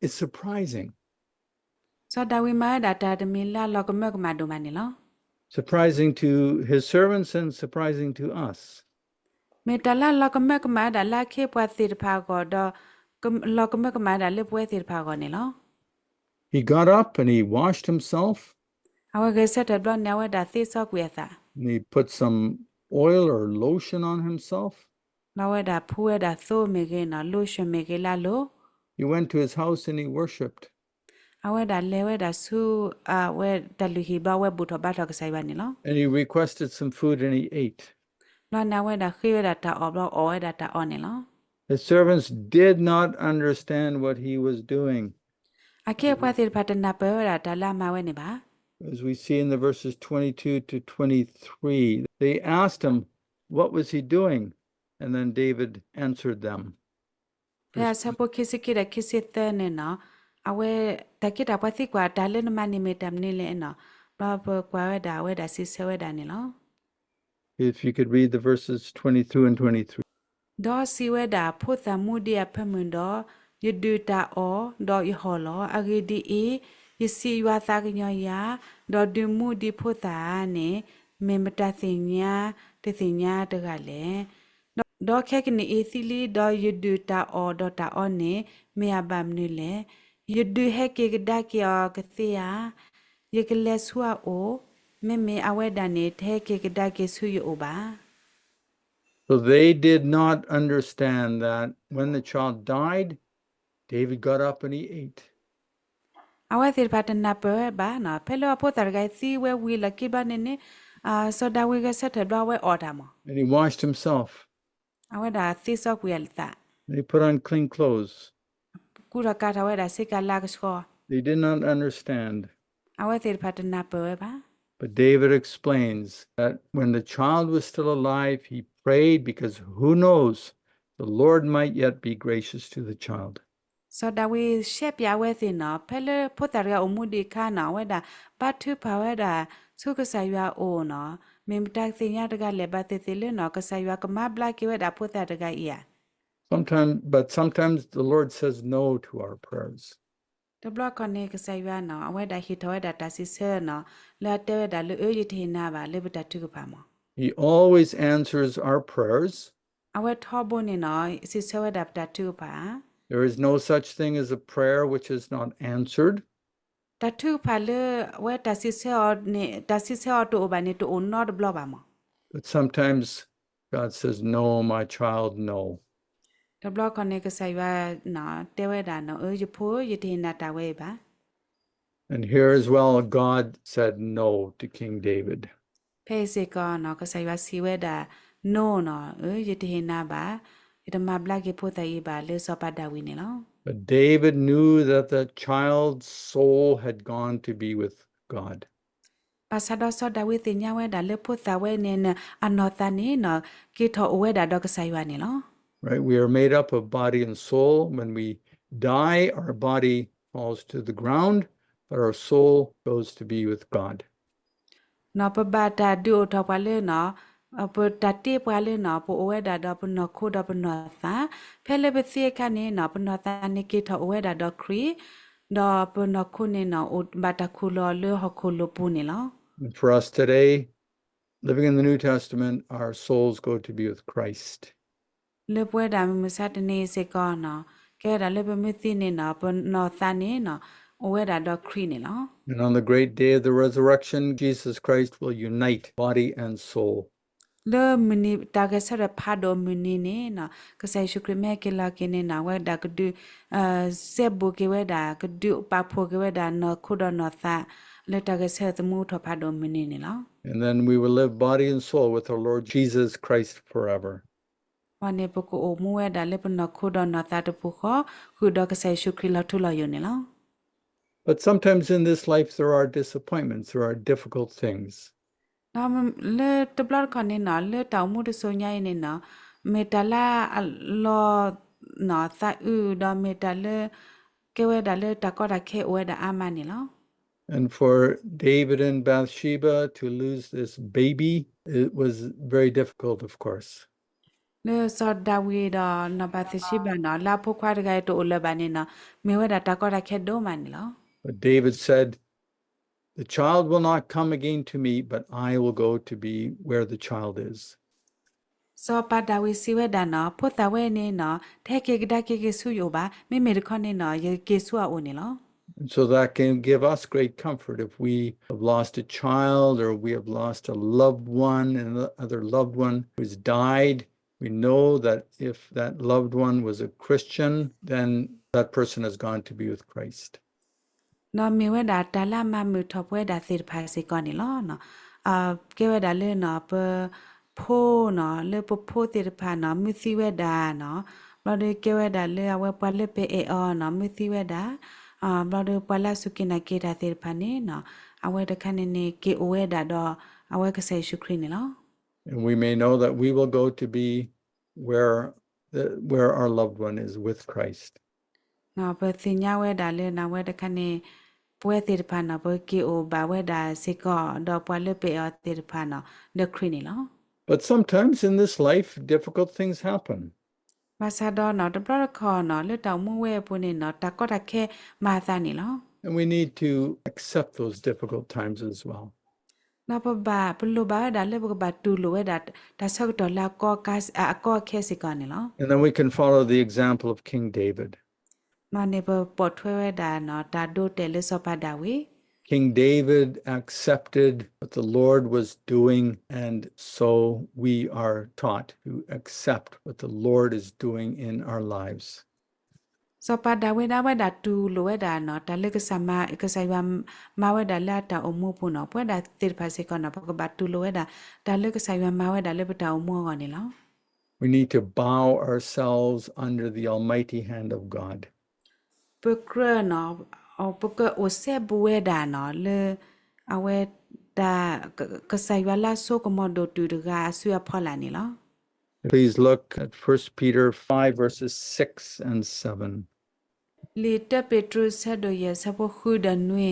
is surprising. စီၤဒၤဝံးမၤဝဲဒၣ်တၢ်တမံၤလၢအလီၤကမၢကမၣ်ဒိၣ်မးန့ၣ်လီၤ. Surprising to his servants and surprising to us. မ့ၢ်တၢ်လၢအလီၤကမၢကမၣ်ဝဲဒၣ်လၢအခ့အပှၤသ့ၣ်တဖၣ်အဂီၢ်ဒီး လီၤကမၢကမၣ်ဝဲဒၣ်လၢပဝဲသ့ၣ်တဖၣ်အဂီၢ်န့ၣ်လီၤ. He got up and he washed himself. အဝဲဂဲၤဆၢထၢၣ်ဘျီန့ၣ် အဝဲဒၣ်သ့စီကွံာ်အသး And he put some oil or lotion on himself. ဒီးအဝဲဒၣ်ဖှူဝဲဒၣ်သိမ့ၢ်ဂ့ၤနီၤ lotion မ့ၢ်ဂ့ၤလၢအလိၤ He went to his house and he worshipped. အဝဲဒၣ်လဲၤဝဲဒၣ်ဆူ အဝဲတၢ်လုၢ်ဟံၣ်ဘျီ အဝဲဘူၣ်ထီၣ်ဘါထီၣ်ကစၢ်ယွၤန့ၣ်လီၤ. And he requested some food and he ate. ဘျီန့ၣ် အဝဲဒၣ်ဃ့ဝဲဒၣ်တၢ်အီၣ်ဘျီ အီၣ်ဝဲဒၣ်တၢ်အီၣ်န့ၣ်လီၤ. His servants did not understand what he was doing. အခ့အပှၤသ့ၣ်တဖၣ် တနၢ်ပၢၢ်ဝဲဒၣ်တၢ်လၢအမၤဝဲန့ၣ်ဘၣ်. As we see in the verses twenty-two to twenty-three, they asked him, What was he doing? And then David answered them. ဖဲအဆၢဖိခံဆံခံဒီးခံဆံသၢန့ၣ်နီၤ အဝဲ တၢ်ခ့တၢ်ပှၤသံကွၢ်တၢ်လၢနမၤန့ၣ်မ့ၢ်တၢ်မနုၤလဲၣ်နီၤ ဘျီပကွၢ်ဝဲဒၣ် အဝဲဒၣ်စံးဆၢဝဲဒၣ်န့ၣ်လီၤ. If you could read the verses twenty-two and twenty-three. ဒီးစံးဝဲဒၣ်, ဖိသၣ်မူဒံးအဖၢမုၢ်ဒီး, ယဒုၣ်တၢ်အီၣ်, ဒီးယဟီၣ်လီၤ. အဂ့ၢ်ဒ်အံၤ, ယစံးယွၤသးကညီၤယၤ, ဒီးဒုးမူဒံးဖိသၣ်ဧါန့ၣ်, မ့ၢ်မတၤသ့ၣ်ညါ, တသ့ၣ်ညါတဂၤလဲၣ်. ဒီးခဲကနံၣ်အံၤသံလံ, ဒီးယဒုၣ်တၢ်အီၣ်ဒီးတၢ်အီန့ၣ်, မ့ၢ်အဘၣ်မနုၤလဲၣ်. ယဒုးဟဲက့ၤကဒါက့ၤအီၤကသ့ဧါ. ယကလဲၤဆူအအိၣ်, မ့မ့ၢ်အဝဲဒၣ်န့ၣ် တဟဲက့ၤကဒါက့ၤဆူယအိၣ်ဘၣ်. So they did not understand that when the child died, David got up and he ate. အဝဲသ့ၣ်တဖၣ်တနၢ်ပၢၢ်ဝဲဘၣ်နီၤ, ဖဲလၢအဖိသၣ်တဂၤအံၤသံဝဲဝံၤလီၢ်ခံဘျီန့ၣ်န့ၣ်, စီၤဒၤဝံးဂဲၤဆၢထၢၣ်ဘျီအဝဲအီၣ်တၢ်မး, And he washed himself. အဝဲဒၣ်သ့စီကွံာ်အသး, And he put on clean clothes. ကူထီၣ်ကၤထီၣ်ဝဲဒၣ်ဆ့ကၤလၤကဆှီ, They did not understand. အဝဲသ့ၣ်တဖၣ်တနၢ်ပၢၢ်ဝဲဘၣ်. But David explains that when the child was still alive, he prayed because who knows, the Lord might yet be gracious to the child. စီၤဒၤဝံးရှဲပၠးအဝဲသ့ၣ်နီၤ, ဖဲလၢဖိသၣ်တဂၤအိၣ်မူဒံးအခါနီၤ, အဝဲဒၣ်ဘါထုကဖၣ်ဝဲဒၣ်ဆူကစၢ်ယွၤအအိၣ်နီၤ, မ့ၢ်မတၤသ့ၣ်ညါတဂၤလဲၣ်, ဘၣ်သ့ၣ်သ့ၣ်လၢနီၤ, ကစၢ်ယွၤကမၤဘျါက့ၤဝဲဒၣ်ဖိသၣ်တဂၤအံၤဧါ. Sometimes, but sometimes the Lord says no to our prayers. တဘျီခီန့ၣ် ကစၢ်ယွၤနီၤ, အဝဲဒၣ်ဟ့ၣ်ထီၣ်ဝဲဒၣ်တၢ်စံးဆၢနီၤ, လၢအတဲဝဲဒၣ်လၢအၢ ယတဟ့ၣ်နၤဘၣ်လၢပတၢ်ထုကဖၣ်မး. He always answers our prayers. အဝဲထီဘိန့ၣ်နီၤ, စံးဆၢဝဲဒၣ်ပတၢ်ထုကဖၣ်. There is no such thing as a prayer which is not answered. တၢ်ထုကဖၣ်လၢအဝဲတၢ်စံးဆၢအီၤန့ၣ်, တၢ်စံးဆၢအီၤတအိၣ်ဘၣ်န့ၣ် တအိၣ်နီတဘျီဘၣ်မး. But sometimes God says, no, my child, no. တဘျီခီန့ၣ် ကစၢ်ယွၤတဲဝဲဒၣ်နီၤ, အၢ ယဖိ, ယတဟ့ၣ်နၤတၢ်ဝဲအံၤဘၣ်. And here as well, God said no to King David. ဖဲအံၤစ့ၢ်ကီးနီၤ, ကစၢ်ယွၤစံးဝဲဒၣ် no နီၤ, အၢ ယတဟ့ၣ်နၤဘၣ်, ယတမၤဘျါက့ၤဖိသၣ်အံၤဘၣ်လၢစီၤပၤဒၤဝံးန့ၣ်လီၤ. But David knew that the child's soul had gone to be with God. ဘၣ်ဆၣ်ဒီးစီၤဒၤဝံးသ့ၣ်ညါဝဲဒၣ်လၢဖိသၣ်ဝဲန့ၣ် အနီၢ်သးန့ၣ်နီၤ, က့ၤထီၣ်အိၣ်ဝဲဒၣ်ဒီးကစၢ်ယွၤန့ၣ်လီၤ. Right, we are made up of body and soul. When we die, our body falls to the ground, but our soul goes to be with God. နီၤ ပဘၣ်တၢ်ဒုးအိၣ်ထီၣ်ပှၤလၢနီၤ, ပတၢ်တ့ပှၤလၢနီၤ, ပအိၣ်ဝဲဒၣ်ဒီးပနီၢ်ခိဒီးပနီၢ်သး, ဖဲလၢပသံအခါန့ၣ်နီၤ, ပနီၢ်သးန့ၣ်က့ၤထီၣ်အိၣ်ဝဲဒၣ်ဒီးခရံာ်, ဒီးပနီၢ်ခိန့ၣ်နီၤ, အိၣ်ဘၣ်တၢ်ခူၣ်လီၤလၢဟီၣ်ခိၣ်လိၤပူၤန့ၣ်လီၤ. And for us today, living in the New Testament, our souls go to be with Christ. လၢပဝဲဒၣ်မုၢ်မဆါတနံၤစ့ၢ်ကီးနီၤ, ကဲဝဲဒၣ်လၢပမ့ၢ်သံန့ၣ်နီၤ, ပနီၢ်သးန့ၣ်နီၤ, အိၣ်ဝဲဒၣ်ဒီးခရံာ်န့ၣ်လီၤ. And on the great day of the resurrection, Jesus Christ will unite body and soul. လၢမုၢ်နံၤတၢ်ဂဲၤဆၢထၢၣ်ဖးဒိၣ်မုၢ်နံၤန့ၣ်နီၤ, ကစၢ်ယ့ၣ်ၡူးခရံာ်မ့ၢ်ဟဲက့ၤလီၤက့ၤန့ၣ်နီၤ, အဝဲဒၣ်ကဒုး စဲဘူးက့ၤဝဲဒၣ်, ကဒုးပာ်ဖှိၣ်က့ၤဝဲဒၣ်နီၢ်ခိဒီးနီၢ်သး, လၢတၢ်ဂဲၤဆၢထၢၣ်သမူထီၣ်ဖးဒိၣ်မုၢ်နံၤန့ၣ်လီၤ. And then we will live body and soul with our Lord Jesus Christ forever. ဘၣ်န့ၣ် ပကအိၣ်မူဝဲဒၣ်လၢပနီၢ်ခိဒီးနီၢ်သးတပူၤဃီ, ဃုာ်ဒီးကစၢ်ယ့ၣ်ၡူးခရံာ်လီၤထူလီၤယိာ်န့ၣ်လီၤ. But sometimes in this life there are disappointments, there are difficult things. လၢတဘျီတခီၣ်န့ၣ်နီၤ, လၢတၢ်အိၣ်မူတစိၤညါအံၤန့ၣ်နီၤ, မ့ၢ်တၢ်လၢအလီၤသးအုးဒီးမ့ၢ်တၢ်လၢ ကဲဝဲဒၣ်လၢတၢ်ကီတၢ်ခဲအိၣ်ဝဲဒၣ်အါမးန့ၣ်လီၤ. And for David and Bathsheba to lose this baby, it was very difficult, of course. လၢစီၤဒၤဝံးဒီးနီၢ်ဘၤသ့ၣ်ၡံဘၤနီၤ, လၢအဖိခွါတဂၤအံၤတအိၣ်လၢၤဘၣ်န့ၣ်နီၤ, မ့ၢ်ဝဲဒၣ်တၢ်ကီတၢ်ခဲဒိၣ်မးန့ၣ်လီၤ. But David said, the child will not come again to me, but I will go to be where the child is. စီၤပၤဒၤဝံးစံးဝဲဒၣ်နီၤ, ဖိသၣ်ဝဲန့ၣ်နီၤ, တဟဲက့ၤကဒါက့ၤက့ၤဆူယအိၣ်ဘၣ်, မ့မ့ၢ်တခီန့ၣ်နီၤ, ယကက့ၤဆူအအိၣ်န့ၣ်လီၤ. And so that can give us great comfort if we have lost a child or we have lost a loved one, another loved one who's died. We know that if that loved one was a Christian, then that person has gone to be with Christ. ဒီးမ့ၢ်ဝဲဒၣ်တၢ်လၢအမၤမုာ်ထီၣ်ပဝဲဒၣ်သ့ၣ်တဖၣ်စ့ၢ်ကီးန့ၣ်လီၤ. ကဲဝဲဒၣ်လၢနီၤ, ပဖိနီၤ, လၢပဖိသ့ၣ်တဖၣ်နီၤ, မုၢ်သံဝဲဒၣ်နီၤ, ဘျီဒီးကဲဝဲဒၣ်လၢအဝဲပှၤလၢပအဲၣ်အီၤနီၤ, မုၢ်သံဝဲဒၣ်, ဘျီဒီးပှၤလၢအစူၢ်က့ၤနာ်က့ၤတၢ်သ့ၣ်တဖၣ်န့ၣ်နီၤ, အဝဲတခါန့ၣ်န့ၣ် က့ၤအိၣ်ဝဲဒၣ်ဒီးအဝဲကစၢ်ယ့ၣ်ၡူးခရံာ်န့ၣ်လီၤ. And we may know that we will go to be where the, where our loved one is with Christ. ပသ့ၣ်ညါဝဲဒၣ်လၢနီၤ, အဝဲတခါန့ၣ် ပဝဲသ့ၣ်တဖၣ်နီၤ, ပက့ၤအိၣ်ဘၣ်ဝဲဒၣ်စ့ၢ်ကီးဒီးပှၤလၢပအဲၣ်အီၤသ့ၣ်တဖၣ်နီၤ, ဒီးခရံာ်န့ၣ်လီၤ. But sometimes in this life, difficult things happen. ဘၣ်ဆၣ်ဒီးနီၤ တဘျီတခီၣ်နီၤ လၢတၢ်အိၣ်မူဝဲအပူၤန့ၣ်နီၤ တၢ်ကီတၢ်ခဲမၤအသးန့ၣ်လီၤ. And we need to accept those difficult times as well. ဒီးပဘၣ် ပလိၣ်ဘၣ်ဝဲဒၣ်လၢပကဘၣ်တူၢ်လိာ်ဝဲဒၣ် တၢ်ဆၢကတီၢ်လၢအကီအကါ အကီအခဲစ့ၢ်ကီးန့ၣ်လီၤ. And then we can follow the example of King David. မ့ၢ်န့ၣ် ပပိာ်ထွဲဝဲဒၣ်နီၤ တၢ်ဒိတဲာ်လၢစီၤပၤဒၤဝံး King David accepted what the Lord was doing, and so we are taught to accept what the Lord is doing in our lives. စီၤပၤဒၤဝံးဒၣ်ဝဲဒၣ်တူၢ်လိာ်ဝဲဒၣ်နီၤ တၢ်လၢကစၢ်မၤ ကစၢ်ယွၤမၤဝဲဒၣ်လၢအတၢ်အိၣ်မူပူၤနီၤ ပဝဲဒၣ်သ့ၣ်တဖၣ်စ့ၢ်ကီးနီၤ ပကဘၣ်တူၢ်လိာ်ဝဲဒၣ် တၢ်လၢကစၢ်ယွၤမၤဝဲဒၣ်လၢပတၢ်အိၣ်မူအဂီၢ်န့ၣ်လီၤ. We need to bow ourselves under the almighty hand of God. ပကြၢးနီၤ ပကအိၣ်စဲဘူးဝဲဒၣ်နီၤ လၢ အဝဲ တၢ် က- ကစၢ်ယွၤလၢအစိကမီၤဒိၣ်တုာ်တဂၤအစုအဖီလာ်န့ၣ်လီၤ. Please look at First Peter five, verses six and seven. လံာ်တၢပ့းတရူး ဆၢဒိၣ်ယဲၢ် ဆၢဖိဃုဒီးနွံ,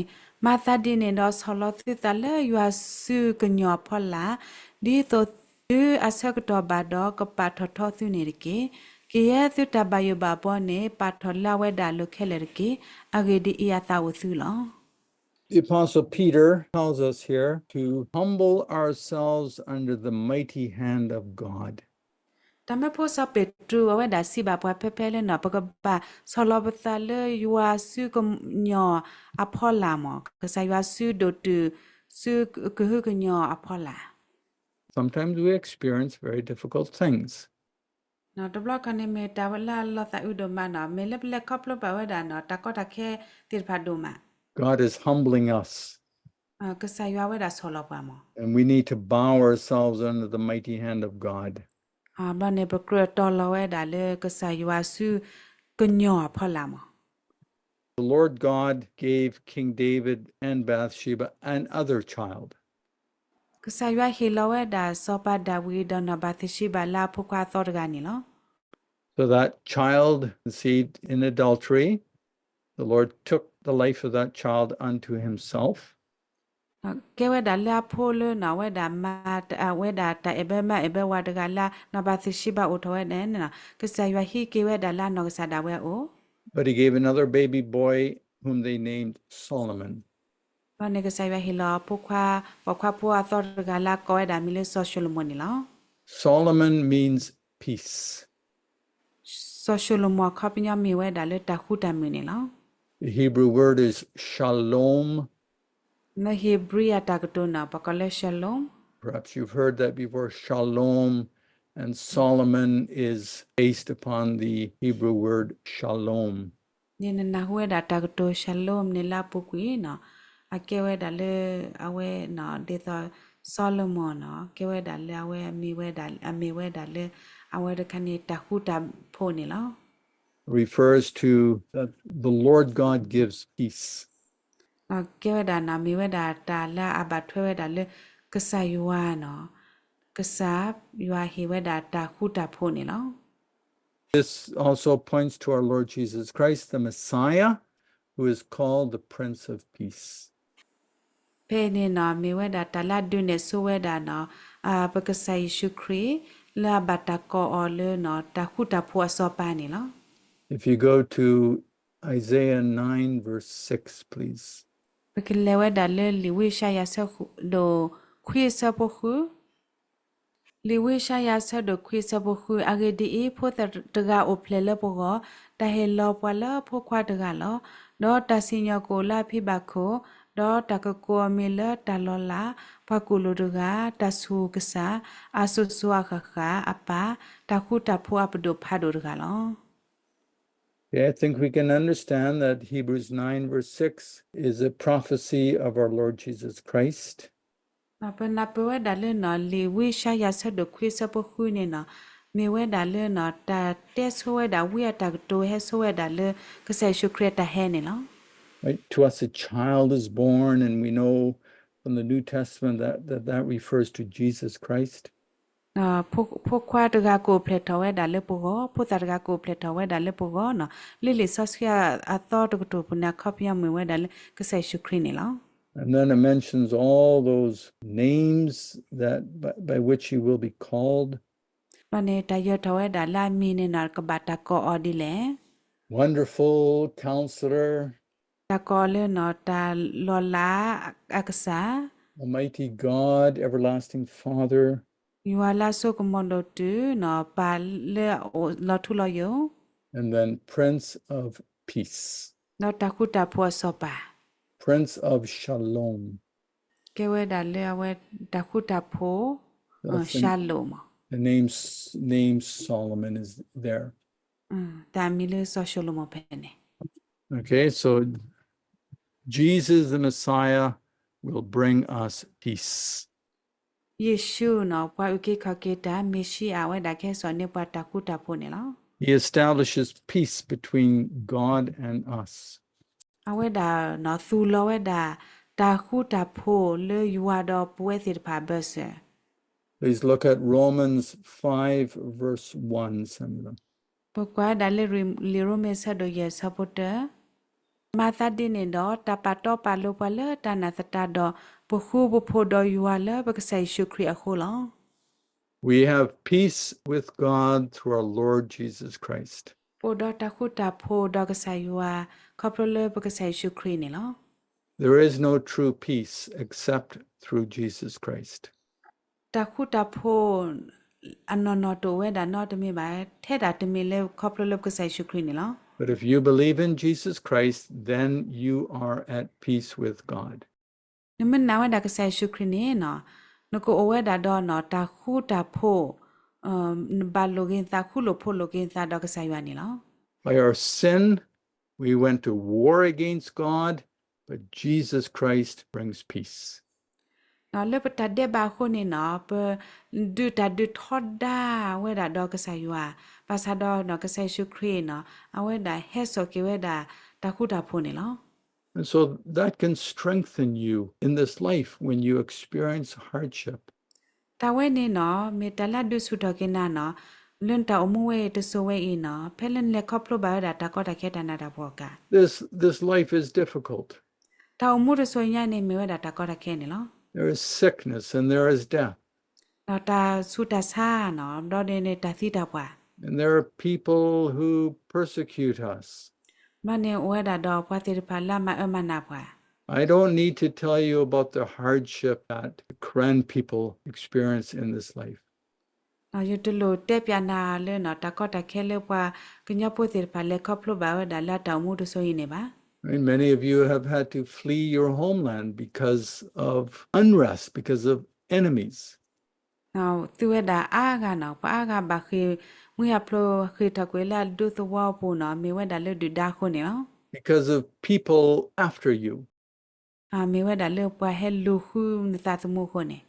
မၤသးဒ်န့ၣ်ဒီး ဆီၣ်လီၤသုသးလၢယွၤစုကညီၤအဖီလာ်, ဒ်သိးသုအဆၢကတီၢ်ဘၣ်ဒီး ကပာ်ထီၣ်ထီသုန့ၣ်တက့ၢ်. ကယဲၢ်သုတၢ်ဘၣ်ယိၣ်ဘၣ်ဘီန့ၣ် ပာ်ထီၣ်လၢအဝဲဒၣ်အလိၤခဲလၢာ်တက့ၢ်. အဂ့ၢ်ဒ်အံၤ, အသးအိၣ်သုလီၤ. The Apostle Peter tells us here to humble ourselves under the mighty hand of God. တၢ်မၢဖိစီၤပ့းတရူး အဝဲဒၣ်စံးဘၣ်ပှၤဖဲဖဲလၢနီၤ ပကဘၣ်ဆီၣ်လီၤပသးလၢယွၤစုကညီၤအဖီလာ်မး, ကစၢ်ယွၤစုဒိၣ်တုာ် စုကဟုကညီၤအဖီလာ်. Sometimes we experience very difficult things. နီၤ တဘျီခီန့ၣ် မ့ၢ်တၢ်လၢအလီၤသးအုးဒိၣ်မးနီၤ, မ့ၢ်လၢပလဲၤခီဖျိဘၣ်ဝဲဒၣ်နီၤ တၢ်ကီတၢ်ခဲသ့ၣ်တဖၣ်ဒိၣ်မး. God is humbling us. ကစၢ်ယွၤဝဲဒၣ်ဆီၣ်လီၤပှၤမး. And we need to bow ourselves under the mighty hand of God. ဘျီန့ၣ် ပကြၢးတီၤလီၤဝဲဒၣ်လၢကစၢ်ယွၤစုကညီၤအဖီလာ်မး. The Lord God gave King David and Bathsheba another child. ကစၢ်ယွၤဟ့ၣ်လီၤဝဲဒၣ်စီၤပၤဒၤဝံးဒီးနီၢ်ဘၤသ့ၣ်ၡံဘၤလၢအဖိခွါအသီတဂၤန့ၣ်လီၤ. So that child conceived in adultery, the Lord took the life of that child unto himself. ကဲဝဲဒၣ်လၢအဖိလၢနီၢ် အဝဲဒၣ်မၤ အဝဲဒၣ်တၢ်အဲၣ်ဘၢမါအဲၣ်ဘၢဝၤတဂၤလၢနီၢ်ဘၤသ့ၣ်ၡံဘၤအိၣ်ထီၣ်ဝဲဒၣ်န့ၣ်နီၤ ကစၢ်ယွၤဟံးက့ၤဝဲဒၣ်လၢအနီၢ်ကစၢ်ဒၣ်ဝဲအအိၣ်. But he gave another baby boy whom they named Solomon. ဘျီန့ၣ်ကစၢ်ယွၤဟ့ၣ်လီၤအဖိခွါ ပိာ်ခွါဖိအသီတဂၤလၢအကိးဝဲဒၣ်မံၤလၢစီၤၡလိၤမိၣ်န့ၣ်လီၤ. Solomon means peace. စီၤၡလိၤမိၣ်အခီပညီမ့ၢ်ဝဲဒၣ်လၢတၢ်ဃူတၢ်မုာ်န့ၣ်လီၤ. The Hebrew word is shalom. လၢဧ့ၤဘြံၤအတၢ်ကတိၤနီၤ ပကိးလၢ shalom. Perhaps you've heard that before. Shalom and Solomon is based upon the Hebrew word shalom. န့ၣ်နနၢ်ဟူဝဲဒၣ်တၢ်ကတိၤ shalom န့ၣ်လၢအပူၤကွံာ်နီၤ အကဲဝဲဒၣ်လၢ အဝဲ ဒ်သိး စီၤၡလိၤမိၣ်နီၤ ကဲဝဲဒၣ်လၢအဝဲမ့ၢ်ဝဲဒၣ် အမ့ၢ်ဝဲဒၣ်လၢ အဝဲတခါန့ၣ် တၢ်ဃူတၢ်ဖိးန့ၣ်လီၤ. Refers to that the Lord God gives peace. ကဲဝဲဒၣ်နီၤ မ့ၢ်ဝဲဒၣ်တၢ်လၢအဘၣ်ထွဲဝဲဒၣ်လၢ ကစၢ်ယွၤနီၤ ကစၢ်ယွၤဟ့ၣ်ဝဲဒၣ်တၢ်ဃူတၢ်ဖိးန့ၣ်လီၤ. This also points to our Lord Jesus Christ, the Messiah, who is called the Prince of Peace. ဖဲန့ᣣ်နီၤ မ့ၢ်ဝဲဒၣ်တၢ်လၢအဒုးနဲၣ်ဆိဝဲဒၣ်နီၤ ပကစၢ်ယ့ၣ်ၡူးခရံာ် လၢအဘၣ်တၢ်ကိးအီၤလၢနီၤ တၢ်ဃူတၢ်ဖိးအစီၤပၤန့ၣ်လီၤ. If you go to Isaiah nine, verse six, please. ပကလဲၤဝဲဒၣ်လၢလံာ်ဝံယၡါယၤ ဆၢဒိၣ်ခွံ ဆၢဖိဃု လံာ်ဝံယၡါယၤ ဆၢဒိၣ်ခွံ ဆၢဖိဃု, အဂ့ၢ်ဒ်အံၤ, ဖိသၣ်တဂၤအိၣ်ဖျဲၣ်လၢပဂီၢ်, တၢ်ဟ့ၣ်လီၤပှၤလၢဖိခွါတဂၤလီၤ. ဒီးတၢ်စံၣ်ညီၣ်ကအိၣ်လၢအဖံဘၣ်ခိၣ်, ဒီးတၢ်ကကိးအမံၤလၢတၢ်လီၤလး, ပှၤကူၣ်လိာ်တဂၤ, တၢ်ဆိၣ်ဂ့ၤကစၢ်, အစိၤစိၤအဃၣ်ဃၣ်အပၢ်, တၢ်ဃူတၢ်ဖိးအပဒိၣ်ဖးဒိၣ်တဂၤလီၤ. Okay, I think we can understand that Hebrews nine verse six is a prophecy of our Lord Jesus Christ. ပနၢ်ပၢၢ်ဝဲဒၣ်လၢနီၤ လံာ်ဝံယၡါယၤ ဆၢဒိၣ်ခွံ ဆၢဖိဃုန့ၣ်နီၤ, မ့ၢ်ဝဲဒၣ်လၢနီၤ တၢ်တဲဆိဝဲဒၣ် ဝံအတၢ်ကတိၤဟဲဆိဝဲဒၣ်လၢ ကစၢ်ယ့ၣ်ၡူးခရံာ်အတၢ်ဟဲန့ၣ်လီၤ. Right, to us a child is born, and we know from the New Testament that that, that refers to Jesus Christ. ဖိခွါတဂၤကအိၣ်ဖျဲၣ်ထီၣ်ဝဲဒၣ်လၢပဂီၢ်, ဖိသၣ်တဂၤကအိၣ်ဖျဲၣ်ထီၣ်ဝဲဒၣ်လၢပဂီၢ်နီၤ, လၢလံာ်စီဆှံအသီတကတီၢ်ပူၤန့ၣ် အခီပညီမ့ၢ်ဝဲဒၣ်လၢကစၢ်ယ့ၣ်ၡူးခရံာ်န့ၣ်လီၤ. And then it mentions all those names that by, by which he will be called. ဘျီန့ၣ် တၢ်ယၢၤထီၣ်ဝဲဒၣ်လၢအမံၤန့ၣ်နီၤ ကဘၣ်တၢ်ကိးအီၤဒ်လဲၣ်. Wonderful Counselor. တၢ်ကိးလၢနီၤ တၢ်လီၤလးအကစၢ်, Almighty God, Everlasting Father. ယွၤလၢအစိကမီၤဒိၣ်တုၤနီၤ ပၢ်လၢအအိၣ်လီၤထူလီၤယိာ်, And then Prince of Peace. ဒီးတၢ်ဃူတၢ်ဖိးအစီၤပၤ, Prince of Shalom. ကဲဝဲဒၣ်လၢအဝဲတၢ်ဃူတၢ်ဖိး, Shalom. The name, name Solomon is there. တၢ်အမံၤလၢစီၤၡလိၤမိၤဖဲန့ၣ်. Okay, so Jesus the Messiah will bring us peace. ယ့ၣ်ၡူးနီၤ ပှၤအုၣ်က့ၤခီၣ်က့ၤတၢ် မ့ၣ်ၡံအၤ အဝဲဒၣ်ကဟဲစိာ်န့ၢ်ပှၤတၢ်ဃူတၢ်ဖိးန့ၣ်လီၤ. He establishes peace between God and us. အဝဲဒၣ်နီၤ သူၣ်လီၤဝဲဒၣ် တၢ်ဃူတၢ်ဖိးလၢယွၤဒီးပဝဲသ့ၣ်တဖၣ်အဘၢၣ်စၢၤ. Please look at Romans five, verse one, Samuel. ပကွၢ်ဝဲဒၣ်လၢလံာ်ရိမ့ၤဆၢဒိၣ်ယဲၢ်ဆၢဖိတၢ, မၤသးဒ်န့ၣ်ဒီး တၢ်ပာ်တီပာ်လိၤပှၤလၢတၢ်နာ်သတးဒီး ပဃူပဖိးဒီးယွၤလၢပကစၢ်ယ့ၣ်ၡူးခရံာ်အဃိလီၤ. We have peace with God through our Lord Jesus Christ. ပအိၣ်ဒီးတၢ်ဃူတၢ်ဖိးဒီးကစၢ်ယွၤ ခီဖျိလၢပကစၢ်ယ့ၣ်ၡူးခရံာ်န့ၣ်လီၤ. There is no true peace except through Jesus Christ. တၢ်ဃူတၢ်ဖိးအနီၢ်နီၢ်တအိၣ်ဝဲဒၣ်နီတမံၤဘၣ် ထဲဒၣ်တမံၤလၢခီဖျိလၢပကစၢ်ယ့ၣ်ၡူးခရံာ်န့ၣ်လီၤ. But if you believe in Jesus Christ, then you are at peace with God. နမ့ၢ်နာ်ဝဲဒၣ်ကစၢ်ယ့ၣ်ၡူးခရံာ်န့ၣ်နီၤ နကအိၣ်ဝဲဒၣ်ဒီးနီၤ တၢ်ဃူတၢ်ဖိး, နဘၣ်လိာ်က့ၤနသး ဃူလိာ်ဖိးလိာ်က့ၤနသးဒီးကစၢ်ယွၤန့ၣ်လီၤ. By our sin, we went to war against God, but Jesus Christ brings peace. လၢပတၢ်ဒဲးဘးအဃိန့ၣ်နီၤ ပဒုးတၢ်ဒုးထီဒါဝဲဒၣ်ဒီးကစၢ်ယွၤ, ဘၣ်ဆၣ်ဒီးနီၤ ကစၢ်ယ့ၣ်ၡူးခရံာ်နီၤ အဝဲဒၣ်ဟဲစိာ်က့ၤဝဲဒၣ်တၢ်ဃူတၢ်ဖိးန့ၣ်လီၤ. And so that can strengthen you in this life when you experience hardship. တၢ်ဝဲန့ၣ်နီၤ မ့ၢ်တၢ်လၢအဒုးဆူၣ်ထီၣ်က့ၤနၤနီၤ လၢနတၢ်အိၣ်မူဝဲအံၤတစိၤဝဲအံၤနီၤ ဖဲလၢနလဲၤခီဖျိဘၣ်ဝဲဒၣ်တၢ်ကီတၢ်ခဲတၢ်နးတၢ်ဖှီၣ်အကျါ, This, this life is difficult. တၢ်အိၣ်မူတစိၤညါန့ၣ် မ့ၢ်ဝဲဒၣ်တၢ်ကီတၢ်ခဲန့ၣ်လီၤ. There is sickness and there is death. ဒီးတၢ်ဆူးတၢ်ဆါနီၤ ဒီးဒ်န့ၣ် တၢ်သံတၢ်ပှၢ်, And there are people who persecute us. ဘၣ်န့ၣ်အိၣ်ဝဲဒၣ်ဒီးပှၤသ့ၣ်တဖၣ်လၢအမၤအၢမၤနးပှၤ I don't need to tell you about the hardship that Karen people experience in this life. ယတလိၣ်တဲပၠးနၤလၢနီၤ တၢ်ကီတၢ်ခဲလၢပှၤကညီဖိသ့ၣ်တဖၣ်လဲၤခီဖျိဘၣ်ဝဲဒၣ်လၢအတၢ်အိၣ်မူတစိၤအံၤန့ၣ်ဘၣ်. I mean, many of you have had to flee your homeland because of unrest, because of enemies. သုဝဲဒၣ်အါဂၤနီၤ ပှၤအါဂၤဘၣ်ဃ့ၢ်မှံဟးဖျိး ဃ့ၢ်ထီၣ်ကွံာ်လၢအဒူသဝီအပူၤနီၤ မ့ၢ်ဝဲဒၣ်လၢဒုၣ်ဒါအဃိန့ၣ်လီၤ. Because of people after you. မ့ၢ်ဝဲဒၣ်လၢပှၤဟဲလူၤဃုနသးသမူအဃိန့ၣ်,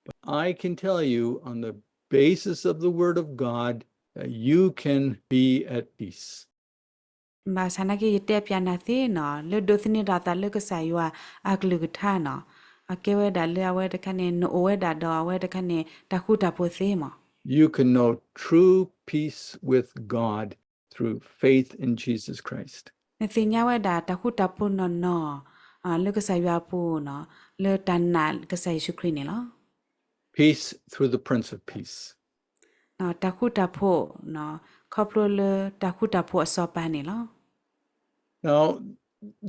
But I can tell you on the basis of the word of God that you can be at peace. ဘၣ်ဆၣ်နာ်က့ ယတဲပၠးနၤသ့နီၤ လၢဒိးသန့ၤထီၣ်အသးလၢကစၢ်ယွၤအကလုၢ်ကထါနီၤ အကဲဝဲဒၣ်လၢအဝဲတခါန့ၣ် နအိၣ်ဝဲဒၣ်ဒီးအဝဲတခါန့ၣ် တၢ်ဃူတၢ်ဖိးသ့မး. You can know true peace with God through faith in Jesus Christ. နသ့ၣ်ညါဝဲဒၣ်တၢ်ဃူတၢ်ဖိးနီၢ်နီၢ် လၢကစၢ်ယွၤအပူၤနီၤ လၢတၢ်နာ်ကစၢ်ယ့ၣ်ၡူးခရံာ်န့ၣ်လီၤ. Peace through the Prince of Peace. တၢ်ဃူတၢ်ဖိး ခီဖျိလၢတၢ်ဃူတၢ်ဖိးအစီၤပၤန့ၣ်လီၤ. Now,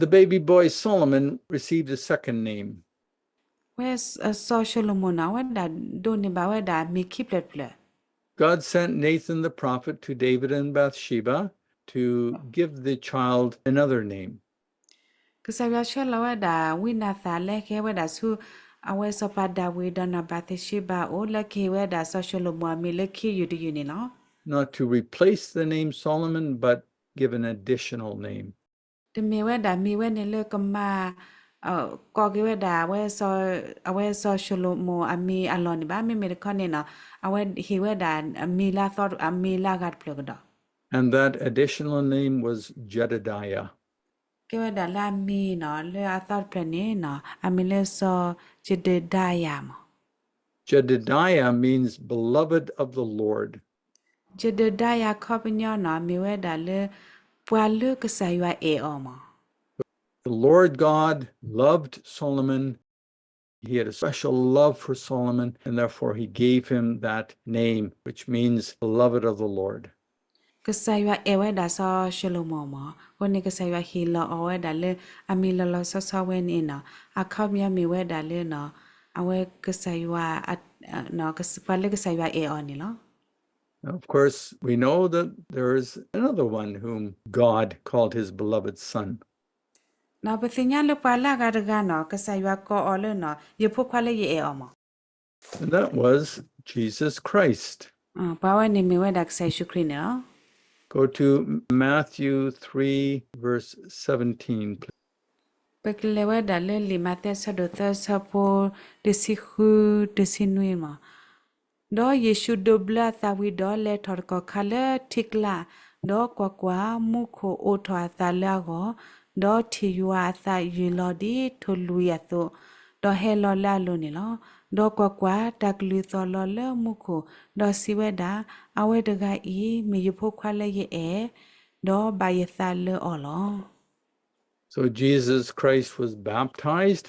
the baby boy Solomon received a second name. ဝဲစီၤၡလိၤမိၤနီၤ အဝဲဒၣ်ဒိးန့ၢ်ဘၣ်ဝဲဒၣ်မံၤခံဖျၢၣ်တဖျၢၣ်. God sent Nathan the prophet to David and Bathsheba to give the child another name. ကစၢ်ယွၤဆှၢလီၤဝဲဒၣ်ဝံနၤသၣ်လၢကဟ့ၣ်ဝဲဒၣ်ဆူ အဝဲစီၤပၤဒၤဝံးဒီးနီၢ်ဘၤသ့ၣ်ၡံဘၤအအိၣ် လၢကဟ့ၣ်ဝဲဒၣ်စီၤၡလိၤမိၤအမံၤလၢခံယုၢ်တယုၢ်န့ၣ်လီၤ. Not to replace the name Solomon, but give an additional name. တမ့ၢ်ဝဲဒၣ်မံၤဝဲန့ၣ်လၢကမၤ ကိးက့ၤဝဲဒၣ် အဝဲစီၤၡလိၤမိၤအမံၤအလီၢ်န့ၣ်ဘၣ်. မ့မ့ၢ်တခီန့ၣ်နီၤ အဝဲဟ့ၣ်ဝဲဒၣ်အမံၤလၢအသီ အမံၤလၢအဂၤတဖျၢၣ်ကဒီး. And that additional name was Jedidiah. ကဲဝဲဒၣ်လၢအမံၤနီၤ လၢအသီတဖျၢၣ်န့ၣ်နီၤ အမံၤလၢစီၤယဒဒၤယၤမး. Jedidiah means beloved of the Lord. ယဒဒၤယၤခီပညီနီၤ မ့ၢ်ဝဲဒၣ်လၢ ပှၤလၢကစၢ်ယွၤအဲၣ်အီၤမး. the Lord God loved Solomon. He had a special love for Solomon, and therefore he gave him that name, which means beloved of the Lord. ကစၢ်ယွၤအဲၣ်ဝဲဒၣ်စီၤၡလိၤမိၣ်မး, အဃိန့ၣ်ကစၢ်ယွၤဟ့ၣ်လီၤအီၤဝဲဒၣ်လၢ အမံၤလီၤလီၤဆီဆီဝဲန့ၣ်နီၤ, အခီပညီမ့ၢ်ဝဲဒၣ်လၢနီၤ, အဝဲကစၢ်ယွၤ, ပှၤလၢကစၢ်ယွၤအဲၣ်အီၤန့ၣ်လီၤ. Now, of course, we know that there is another one whom God called his beloved son. နီၤ ပသ့ၣ်ညါလၢပှၤလၢအဂၤတဂၤနီၤ ကစၢ်ယွၤကိးအီၤလၢနီၤ ယဖိခွါလၢယအဲၣ်အီၤမး. And that was Jesus Christ. ပှၤဝဲန့ၣ်မ့ၢ်ဝဲဒၣ်ကစၢ်ယ့ၣ်ၡူးခရံာ်န့ၣ်လီၤ. Go to Matthew three, verse seventeen, please. ပကလဲၤဝဲဒၣ်လၢလံာ်မးသဲအဆၢဒိၣ်သၢအဆၢဖိ တဆံဃု တဆံနွံမး. ဒီးယ့ၣ်ၡူးဒိးဘျၢအသးဝံၤဒီး လဲၤထီၣ်တကီၢ်ခါလၢထံကျါ, ဒီးကွၢ်ကွၢ်, မူခိၣ်အိးထီၣ်အသးလၢအဂီၢ်, ဒီးထံၣ်ယွၤအသးယုၢ်လီၤဒ်ထိၣ်လွံၢ်အသိး, ဒီးဟဲလီၤလၢအလိၤန့ၣ်လီၤ. ဒီးကွၢ်ကွၢ်, တၢ်ကလုၢ်သီၣ်လီၤလၢမူခိၣ်, ဒီးစံးဝဲဒၣ်, အဝဲတဂၤအံၤ မ့ၢ်ယဖိခွါလၢယအဲၣ်, ဒီးဘၣ်ယသးလၢအီၤလီၤ. So Jesus Christ was baptized.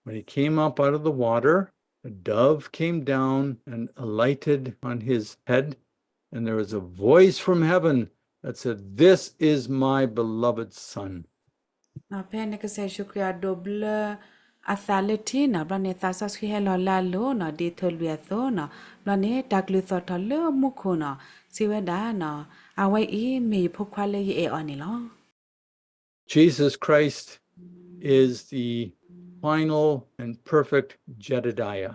When he came up out of the water, a dove came down and alighted on his head, and there was a voice from heaven that said, "This is my beloved Son." ဖဲန့ၣ်ကစၢ်ယ့ၣ်ၡူးခရံာ်အဒိးဘျၢအသးလၢထံနီၤ, ဘျီန့ၣ်သးစီဆှံဟဲလီၤလၢအလိၤနီၤ, ဒ်ထိၣ်လွံၢ်အသိးနီၤ, ဘျီန့ၣ်တၢ်ကလုၢ်သီၣ်ထီၣ်လၢမူခိၣ်နီၤ, စံးဝဲဒၣ်, အဝဲအံၤမ့ၢ်ယဖိခွါလၢယအဲၣ်အီၤန့ၣ်လီၤ. Jesus Christ is the final and perfect Jedediah.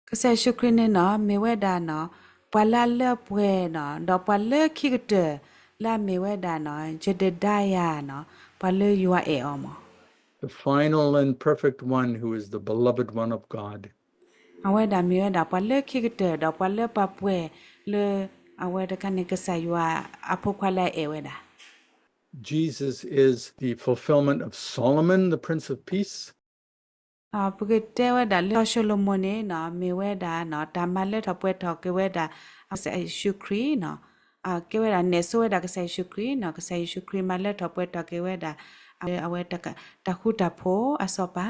ကစၢ်ယ့ၣ်ၡူးခရံာ်န့ၣ်နီၤ မ့ၢ်ဝဲဒၣ်နီၤ, ပှၤလၢအလၢပှဲၤနီၤ, ဒီးပှၤလၢခံကတၢၢ် လၢအမ့ၢ်ဝဲဒၣ်နီၤ, Jedediahနီၤ, ပှၤလၢယွၤအဲၣ်အီၤမး. The final and perfect one who is the beloved one of God. အဝဲဒၣ်မ့ၢ်ဝဲဒၣ်ပှၤလၢခံကတၢၢ် ဒီးပှၤလၢပှၤပှဲၤလၢ အဝဲတခါန့ၣ် ကစၢ်ယွၤအဖိခွါလၢအအဲၣ်ဝဲဒၣ်. Jesus is the fulfillment of Solomon, the Prince of Peace. ပကတဲဝဲဒၣ်လၢစီၤၡလိၤမိၣ်န့ၣ်နီၤ မ့ၢ်ဝဲဒၣ်နီၤ တၢ်မၤလၢထီၣ်ပှဲၤထီၣ်က့ၤဝဲဒၣ် ကစၢ်ယ့ၣ်ၡူးခရံာ်နီၤ, ကဲဝဲဒၣ်နဲၣ်စိဝဲဒၣ်ကစၢ်ယ့ၣ်ၡူးခရံာ်နီၤ, ကစၢ်ယ့ၣ်ၡူးခရံာ်မၤလၢထီၣ်ပှဲၤထီၣ်က့ၤဝဲဒၣ် အဝဲတၢ်ဃူတၢ်ဖိးအစီၤပၤ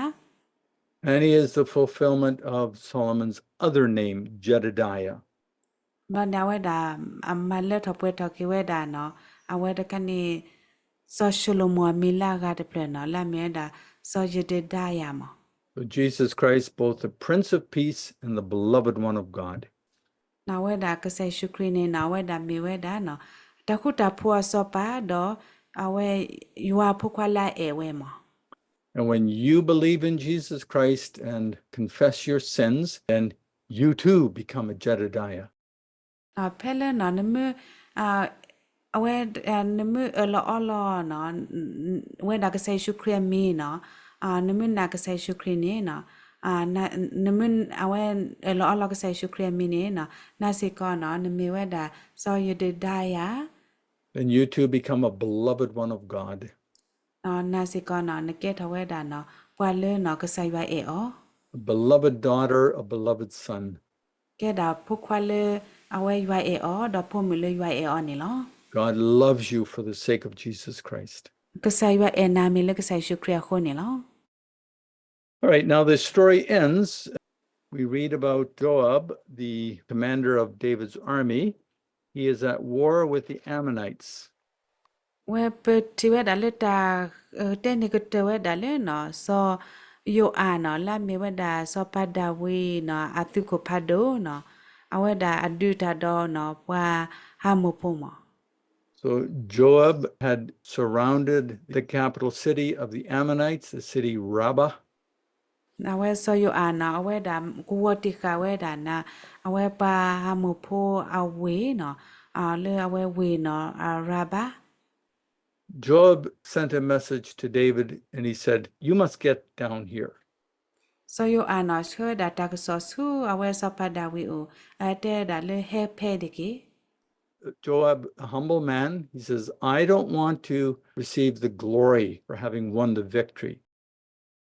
And he is the fulfillment of Solomon's other name, Jedediah. ဘျီန့ၣ်အဝဲဒၣ် အမၤလၢထီၣ်ပှဲၤထီၣ်က့ၤဝဲဒၣ်နီၤ, အဝဲတခါန့ၣ် စီၤၡလိၤမိၣ်အမံၤလၢအဂၤတဖျၢၣ်နီၤ, လၢအမ့ၢ်ဝဲဒၣ် စီၤယဒဒၤယၤမး. So Jesus Christ, both the Prince of Peace and the beloved one of God. အဝဲဒၣ်ကစၢ်ယ့ၣ်ၡူးခရံာ်န့ၣ်နီၤ အဝဲဒၣ်မ့ၢ်ဝဲဒၣ်နီၤ တၢ်ဃူတၢ်ဖိးအစီၤပၤ ဒီး အဝဲယွၤအဖိခွါလၢအအဲၣ်ဝဲမး. And when you believe in Jesus Christ and confess your sins, then you too become a Jedediah. ဖဲလၢနီၤ နမ့ၢ် အဝဲ နမ့ၢ်အၢၣ်လီၤအီလီၤနီၤ ဝဲဒၣ်ကစၢ်ယ့ၣ်ၡူးခရံာ်အမံၤနီၤ, နမ့ၢ်နာ်ကစၢ်ယ့ၣ်ၡူးခရံာ်န့ၣ်နီၤ, နမ့ၢ် အဝဲအၢၣ်လီၤအီလီၤကစၢ်ယ့ၣ်ၡူးခရံာ်အမံၤန့ၣ်နီၤ, နာ်စ့ၢ်ကီးနီၤ နမ့ၢ်ဝဲဒၣ် စီၤယဒဒၤယၤ Then you too become a beloved one of God. နာ်စ့ၢ်ကီးနီၤ နကဲထီၣ်ဝဲဒၣ်နီၤ ပှၤလၢနီၤ ကစၢ်ယွၤအဲၣ်အီၤ A beloved daughter, a beloved son. ကဲဒၣ်ဖိခွါလၢ အဝဲယွၤအဲၣ်အီၤ ဒီးဖိမုၣ်လၢယွၤအဲၣ်အီၤန့ၣ်လီၤ. God loves you for the sake of Jesus Christ. ကစၢ်ယွၤအဲၣ်နၤမ့ၢ်လၢကစၢ်ယ့ၣ်ၡူးခရံာ်အဃိန့ၣ်လီၤ. All right, now the story ends. We read about Joab, the commander of David's army. He is at war with the Ammonites. ဝဲပထံၣ်ဝဲဒၣ်လၢတၢ် တဲန့ၢ်ကတၢၢ်ဝဲဒၣ်လၢနီၤ စီၤယိၤအၤနီၤ လၢအမ့ၢ်ဝဲဒၣ်စီၤပၤဒၤဝံးနီၤ အသုးခိၣ်ဖးဒိၣ်နီၤ အဝဲဒၣ်အဒုးတၢ်ဒီးနီၤ ပှၤဟးမိၢ်ဖိမး So Joab had surrounded the capital city of the Ammonites, the city Rabbah. အဝဲစီၤယိၤအၤနီၤ အဝဲဒၣ်ကဝီၤတံာ်ဃာ်ဝဲဒၣ်နီၤ အဝဲပှၤဟးမိၢ်ဖိအဝ့ၢ်နီၤ လၢအဝဲဝ့ၢ်နီၤ ရၤဘၤ Joab sent a message to David and he said, "You must get down here." စီၤယိၤအၤနီၤ ဆှၢဝဲဒၣ်တၢ်ကစီၣ်ဆူအဝဲစီၤပၤဒၤဝံးအအိၣ် အတဲဝဲဒၣ်လၢဟဲဖဲတက့ၢ်. Joab, a humble man, he says, "I don't want to receive the glory for having won the victory."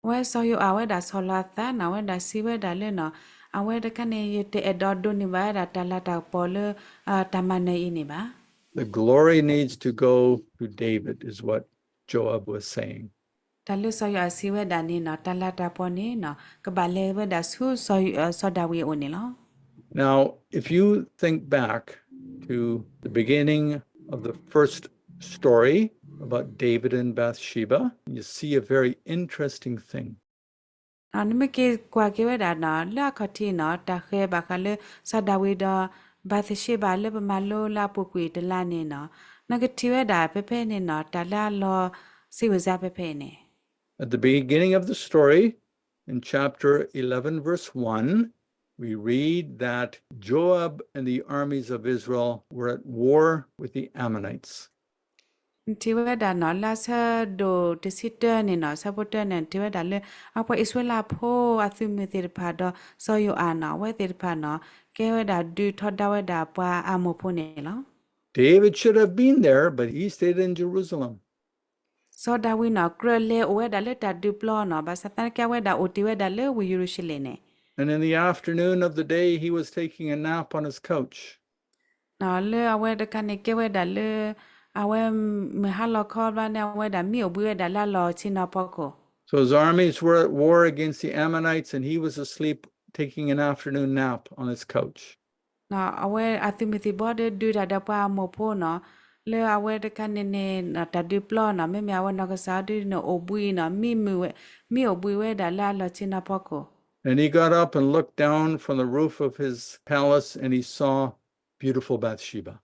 အဝဲစီၤယိၤအၤဝဲဒၣ်ဆီၣ်လီၤအသးနီၤ အဝဲဒၣ်စံးဝဲဒၣ်လၢနီၤ အဝဲတခါန့ၣ် ယတအဲၣ်ဒိးဒိးန့ၢ်ဘၣ်ဝဲဒၣ်တၢ်လၤတၢ်ကပီၤလၢ တၢ်မၤနၢၤအံၤန့ၣ်ဘၣ်. The glory needs to go to David, is what Joab was saying. တၢ်လၢစီၤယိၤအၣ်စံးဝဲဒၣ်န့ၣ်နီၤ တၢ်လၤတၢ်ကပီၤန့ၣ်နီၤ ကဘၣ်လဲၤဝဲဒၣ်ဆူစီၤ စီၤဒၤဝံးအအိၣ်န့ၣ်လီၤ. Now, if you think back to the beginning of the first story about David and Bathsheba, you see a very interesting thing. နမ့ၢ်က့ၤကွၢ်က့ၤဝဲဒၣ်နီၤ လၢအခီၣ်ထံးနီၤ တၢ်ဃဲၤဘၣ်ဃးလၢ စီၤဒၤဝံးဒီး ဘၤသရှ့ဘၤလၢပမၤလိလၢအပူၤကွံာ်တလါန့ၣ်နီၤ နကထံၣ်ဝဲဒၣ်ဖဲဖဲန့ၣ်နီၤ တၢ်လၢအလီၤစံးဝဲစါဖဲဖဲအံၤန့ၣ် At the beginning of the story, in chapter eleven, verse one, we read that Joab and the armies of Israel were at war with the Ammonites. နထံၣ်ဝဲဒၣ်နီၤ လၢအဆၢဒိၣ်တဆံတၢန့ၣ်နီၤ ဆၢဖိတၢန့ၣ် နထံၣ်ဝဲဒၣ်လၢ အပှၤအံၣ်စရ့လးဖိအသုးမုၢ်သ့ၣ်တဖၣ်ဒီး စီၤယိၤအၣ်နီၤ အဝဲသ့ၣ်တဖၣ်နီၤ ကဲဝဲဒၣ်ဒုးထီဒါဝဲဒၣ်ပှၤအၤမိၣ်ဖိန့ၣ်လီၤ. David should have been there, but he stayed in Jerusalem. စီၤဒၤဝံးနီၤ ကြၢးလဲၤအိၣ်ဝဲဒၣ်လၢတၢ်ဒုးပျီနီၤ ဘၣ်ဆၣ်သနာ်က့အဝဲဒၣ်အိၣ်တ့ၢ်ဝဲဒၣ်လၢဝ့ၢ်ယရူၤၡလ့ၣ်န့ၣ် And in the afternoon of the day, he was taking a nap on his couch. လၢအဝဲတခါန့ၣ်ကဲဝဲဒၣ်လၢ အဝဲမုၢ်ဟါလီၤခီဘျီန့ၣ် အဝဲဒၣ်မံအိၣ်ဘှံးဝဲဒၣ်လၢအလီၢ်ဆ့ၣ်နီၤဖီခိၣ် So his armies were at war against the Ammonites, and he was asleep, taking an afternoon nap on his couch. အဝဲအသုးမုၢ်သံၣ်ဘီဒီးဒုးတၢ်ဒီးပှၤအၤမိၣ်ဖိနီၤ လၢအဝဲတခါန့ၣ်န့ၣ် တၢ်ဒုးပျီနီၤ မ့မ့ၢ်အဝဲနီၢ်ကစၢ်ဒုးန့ၣ် အိၣ်ဘှံးနီၤ မံအိၣ်ဘှံးဝဲဒၣ်လၢအလီၢ်ဆ့ၣ်နီၤဖီခိၣ် And he got up and looked down from the roof of his palace, and he saw beautiful Bathsheba.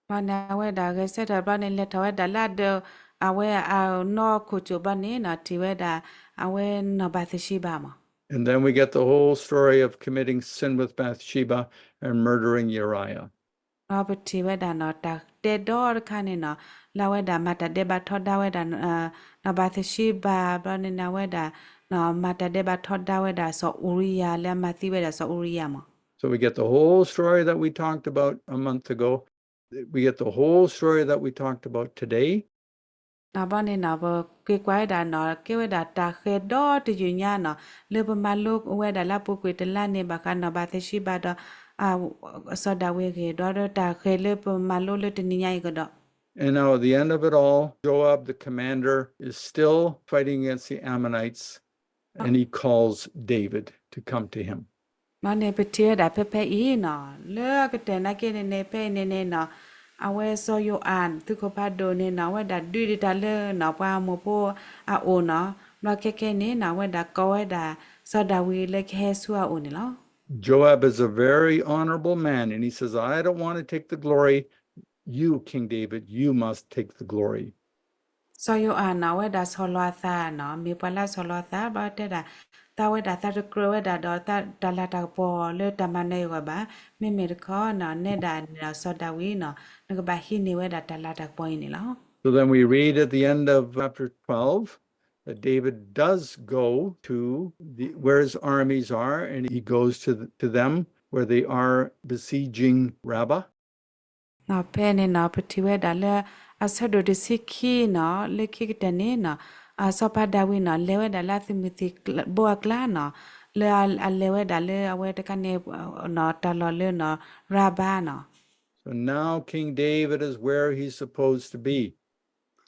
ဘျီန့ၣ်အဝဲဒၣ်ဂဲၤဆၢထၢၣ်ဘျီန့ၣ် လဲၤထီၣ်ဝဲဒၣ်လၢအဒၢး အဝဲအနီၢ်ခိၣ်ကၠိၣ်ဘျီန့ၣ်နီၤ ထံၣ်ဝဲဒၣ် အဝဲနီၢ်ဘၤသရှ့ဘၤမး And then we get the whole story of committing sin with Bathsheba and murdering Uriah. ဒီးပထံၣ်ဝဲဒၣ်နီၤ တၢ်တဲဒီတခါန့ၣ်နီၤ လၢအဝဲဒၣ်မၤတၢ်ဒဲးဘးထီဒါဝဲဒၣ် နီၢ်ဘၤသရှ့ဘၤ ဘျီန့ၣ်န့ၣ် အဝဲဒၣ် မၤတၢ်ဒဲးဘးထီဒါဝဲဒၣ်စီၤအူရံယၤ လၢအမၤသံဝဲဒၣ်စီၤအူရံယၤမး So we get the whole story that we talked about a month ago. We get the whole story that we talked about today. ဘျီန့ၣ်နီၤ ပက့ၤကွၢ်ဝဲဒၣ်နီၤ ကဲဝဲဒၣ်တၢ်ဃဲၤဒီတယုၢ်ညါနီၤ လၢပမၤလိဝဲဒၣ်လၢအပူၤကွံာ်တလါန့ၣ် ဘၣ်ဃးနီၢ်ဘၤသရှ့ဘၤဒီး စီၤဒၤဝံးအဂ့ၢ် ဒီးတၢ်ဃဲၤလၢပမၤလိလၢတနံၤညါအံၤကဒီး And now at the end of it all, Joab, the commander, is still fighting against the Ammonites, and he calls David to come to him. ဘျီန့ၣ် ပထံၣ်ဝဲဒၣ်ဖဲဖဲအံၤနီၤ လၢအကတၢၢ်နာ်က့န့ၣ်န့ၣ် ဖဲအံၤန့ၣ်န့ၣ်နီၤ အဝဲစီၤယိၤအၣ် သုးခိၣ်ဖးဒိၣ်န့ၣ်နီၤ အဝဲဒၣ်ဒုးဒံးတၢ်လၢနီၤ ပှၤအၤမိၣ်ဖိအအိၣ်နီၤ ဘျီခဲကဲန့ၣ်နီၤ အဝဲဒၣ်ကိးဝဲဒၣ် စီၤဒၤဝံးလၢကဟဲဆူအအိၣ်န့ၣ်လီၤ Joab is a very honorable man, and he says, I don't want to take the glory. You, King David, you must take the glory. စီၤယိၤအၣ်န့ၣ် အဝဲဒၣ်ဆီၣ်လီၤအသးနီၤ မ့ၢ်ပှၤလၢအဆီၣ်လီၤအသး ဘျီတဲဒၣ် သးဝဲဒၣ်သးတကြၢးဝဲဒၣ်ဒီးတၢ်လၤတၢ်ကပီၤလၢတၢ်မၤနၢၤအဂီၢ်ဘၣ် မ့မ့ၢ်တခီနီၤ နဲဒၣ်န့ၣ်ဒီးစီၤဒၤဝံးနီၤ နကဘၣ်ဟံးန့ၢ်ဝဲဒၣ်တၢ်လၤတၢ်ကပီၤအံၤန့ၣ်လီၤ So then we read at the end of chapter twelve that David does go to the, where his armies are, and he goes to, the, to them where they are besieging Rabbah. ဖဲန့ၣ်နီၤ ပထံၣ်ဝဲဒၣ်လၢ အဆၢဒိၣ်တဆံခံနီၤ လၢခံကတၢၢ်န့ၣ်နီၤ စီၤပၤဒၤဝံးနီၤ လဲၤဝဲဒၣ်လၢအသုးမုၢ်သံၣ်ဘိအကျါနီၤ လၢအလဲၤဝဲဒၣ်လၢအဝဲတခါန့ၣ် တၢ်လီၢ်လၢနီၤ ရၤဘၤနီၤ So now King David is where he's supposed to be.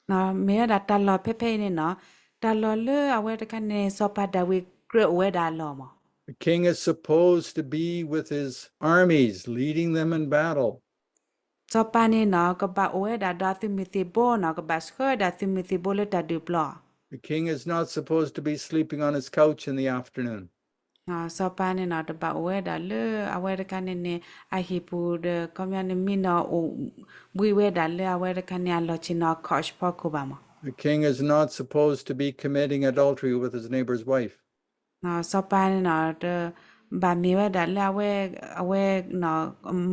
မ့ၢ်ဝဲဒၣ်တၢ်လီၢ်ဖဲဖဲအံၤန့ၣ်နီၤ တၢ်လီၢ်လၢအဝဲတခါန့ၣ် စီၤပၤဒၤဝံးကြၢးအိၣ်ဝဲဒၣ်အလီၢ်မး The king is supposed to be with his armies, leading them in battle. စီၤပၤန့ၣ်နီၤ ကဘၣ်အိၣ်ဝဲဒၣ်ဒီးအသုးမုၢ်သံၣ်ဘိနီၤ ကဘၣ်ဆှၢဝဲဒၣ်သုးမုၢ်သံၣ်ဘိလၢတၢ်ဒုးပျီ The king is not supposed to be sleeping on his couch in the afternoon. စီၤပၤန့ၣ်နီၤ တဘၣ်အိၣ်ဝဲဒၣ်လၢအဝဲတခါန့ၣ်န့ၣ် အဟံၣ်ပူၤဒီး ခီပညီန့ၣ် မံနီၤအိၣ်ဘှံးဝဲဒၣ်လၢအဝဲတခါန့ၣ် အလီၢ်ဆ့ၣ်နီၤ couch ဖီခိၣ်ဘၣ်မး The king is not supposed to be committing adultery with his neighbor's wife. စီၤပၤန့ၣ်နီၤ တဘၣ်မ့ၢ်ဝဲဒၣ်လၢအဝဲ အဝဲ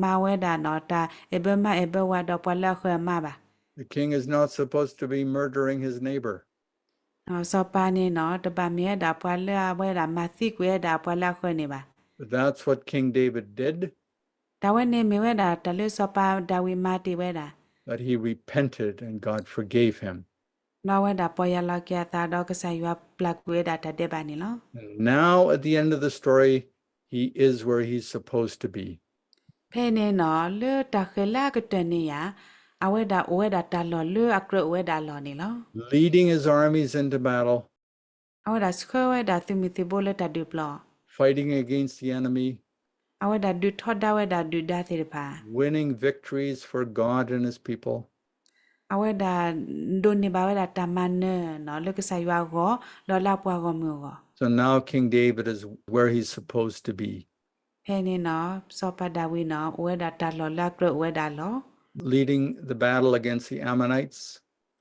မၤဝဲဒၣ်နီၤ တၢ်အဲၣ်ဘၢမါအဲၣ်ဘၢဝၤဒီးပှၤလၢအဃၢၤအမါဘၣ် The king is not supposed to be murdering his neighbor. စီၤပၤန့ၣ်နီၤ တဘၣ်မ့ၢ်ဝဲဒၣ်ပှၤလၢအဝဲဒၣ်မၤသံကွံာ်ဝဲဒၣ်ပှၤလၢအဃၢၤန့ၣ်ဘၣ် But that's what King David did. တၢ်ဝဲန့ၣ်မ့ၢ်ဝဲဒၣ်တၢ်လၢစီၤပၤဒၤဝံးမၤတ့ၢ်ဝဲဒၣ် That he repented and God forgave him. ဒီးအဝဲဒၣ်ပီၢ်ယၢ်လီၤက့ၤအသးဒီးကစၢ်ယွၤပျၢ်ကွံာ်ဝဲဒၣ်တၢ်ဒဲးဘးန့ၣ်လီၤ. And now at the end of the story, he is where he's supposed to be. ဖဲန့ၣ်နီၤ လၢတၢ်ဃဲၤလၢအကတၢၢ်န့ၣ်ယါ အဝဲဒၣ်အိၣ်ဝဲဒၣ်တၢ်လီၢ်လၢအကြၢးအိၣ်ဝဲဒၣ်အလီၢ်န့ၣ်လီၤ. Leading his armies into battle, အဝဲဒၣ်ဆှၢဝဲဒၣ်သုးမုၢ်သံၣ်ဘိလၢတၢ်ဒုးပျီ, fighting against the enemy, အဝဲဒၣ်ဒုးထီဒါဝဲဒၣ်ဒုၣ်ဒါသ့ၣ်တဖၣ်, winning victories for God and his people. အဝဲဒၣ်ဒိးန့ၢ်ဘၣ်ဝဲဒၣ်တၢ်မၤနၢၤနီၤ လၢကစၢ်ယွၤအဂီၢ် ဒီးလၢအပှၤဂီၢ်မုၢ်အဂီၢ်. So now King David is where he's supposed to be. ဖဲန့ၣ်နီၤ စီၤပၤဒၤဝံးနီၤ အိၣ်ဝဲဒၣ်တၢ်လီၢ်လၢအကြၢးအိၣ်ဝဲဒၣ်အလီၢ်, leading the battle against the Ammonites,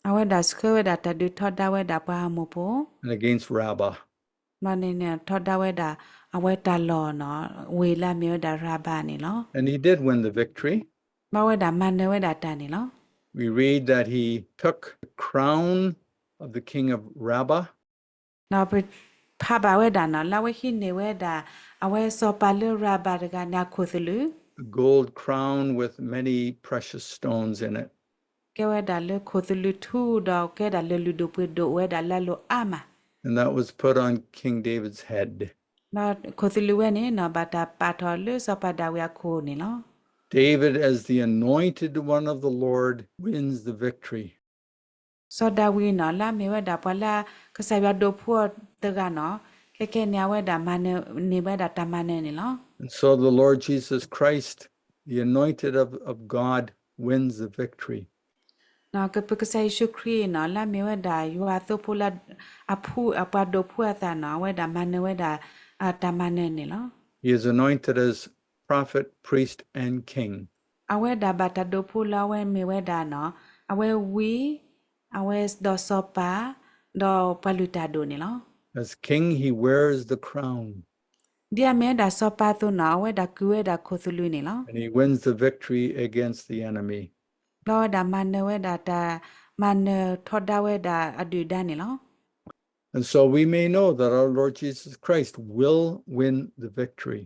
အဝဲဒၣ်ဆှၢဝဲဒၣ်တၢ်ဒုးထီဒါဝဲဒၣ်ပှၤအမိၣ်ဖိ, and against Rabbah. ဘျီန့ၣ်န့ၣ် ထီဒါဝဲဒၣ်အဝဲတၢ်လီၢ်နီၤ ဝ့ၢ်လၢအမ့ၢ်ဝဲဒၣ်ရၤဘၤန့ၣ်လီၤ. And he did win the victory. ဘၣ်ဝဲဒၣ်မၤနၢၤဝဲဒၣ်တၢ်န့ၣ်လီၤ. We read that he took the crown of the king of Rabbah, ဒီးပဖးဘၣ်ဝဲဒၣ်နီၤ လၢအဝဲဟံးန့ၢ်ဝဲဒၣ် အဝဲစီၤပၤလၢရၤဘၤတဂၤန့ၣ်အခိၣ်သလုး, a gold crown with many precious stones in it. ကဲဝဲဒၣ်လၢခိၣ်သလုးထူ ဒီးကဲဒၣ်လၢလုၢ်ဒိၣ်ပှ့ၤဒိၣ်အိၣ်ဝဲဒၣ်လၢအလိၤအါမး, and that was put on King David's head. ဒီးခိၣ်သလုးဝဲန့ၣ်နီၤ ဘၣ်တၢ်ပာ်ထီၣ်လၢစီၤပၤဒၤဝံးအခိၣ်န့ၣ်လီၤ. David, as the anointed one of the Lord, wins the victory. စီၤဒၤဝံးနီၤ လၢအမ့ၢ်ဝဲဒၣ်ပှၤလၢ ကစၢ်ယွၤဒိးဖှူအီၤတဂၤနီၤ ခဲခဲန့ၣ် အဝဲဒၣ်မၤနၢၤန့ၢ်ဝဲဒၣ်တၢ်မၤနၢၤန့ၣ်လီၤ. And so the Lord Jesus Christ, the anointed of, of God, wins the victory. ပကစၢ်ယ့ၣ်ၡူးခရံာ်နီၤ လၢအမ့ၢ်ဝဲဒၣ်ယွၤအသိဖိလၢ အဖှူ အပှၤဒိးဖှူအသးနီၤ အဝဲဒၣ်မၤနၢၤဝဲဒၣ် တၢ်မၤနၢၤန့ၣ်လီၤ. He is anointed as prophet, priest, and king. အဝဲဒၣ်ဘၣ်တၢ်ဒိးဖှူလၢအဝဲမ့ၢ်ဝဲဒၣ်နီၤ အဝဲဝံ အဝဲဒီးစီၤပၤ ဒီးပှၤလုၢ်တၢ်ဒိၣ်န့ၣ်လီၤ. As king, he wears the crown. ဒ်အမ့ၢ်ဝဲဒၣ်စီၤပၤအသိးနီၤ အဝဲဒၣ်ကုၤဝဲဒၣ်ခိၣ်သလုးန့ၣ်လီၤ. And he wins the victory against the enemy. ဒီးအဝဲဒၣ်မၤနၢၤဝဲဒၣ်တၢ် မၤနၢၤထီဒါဝဲဒၣ်အဒုၣ်ဒါန့ၣ်လီၤ. And so we may know that our Lord Jesus Christ will win the victory.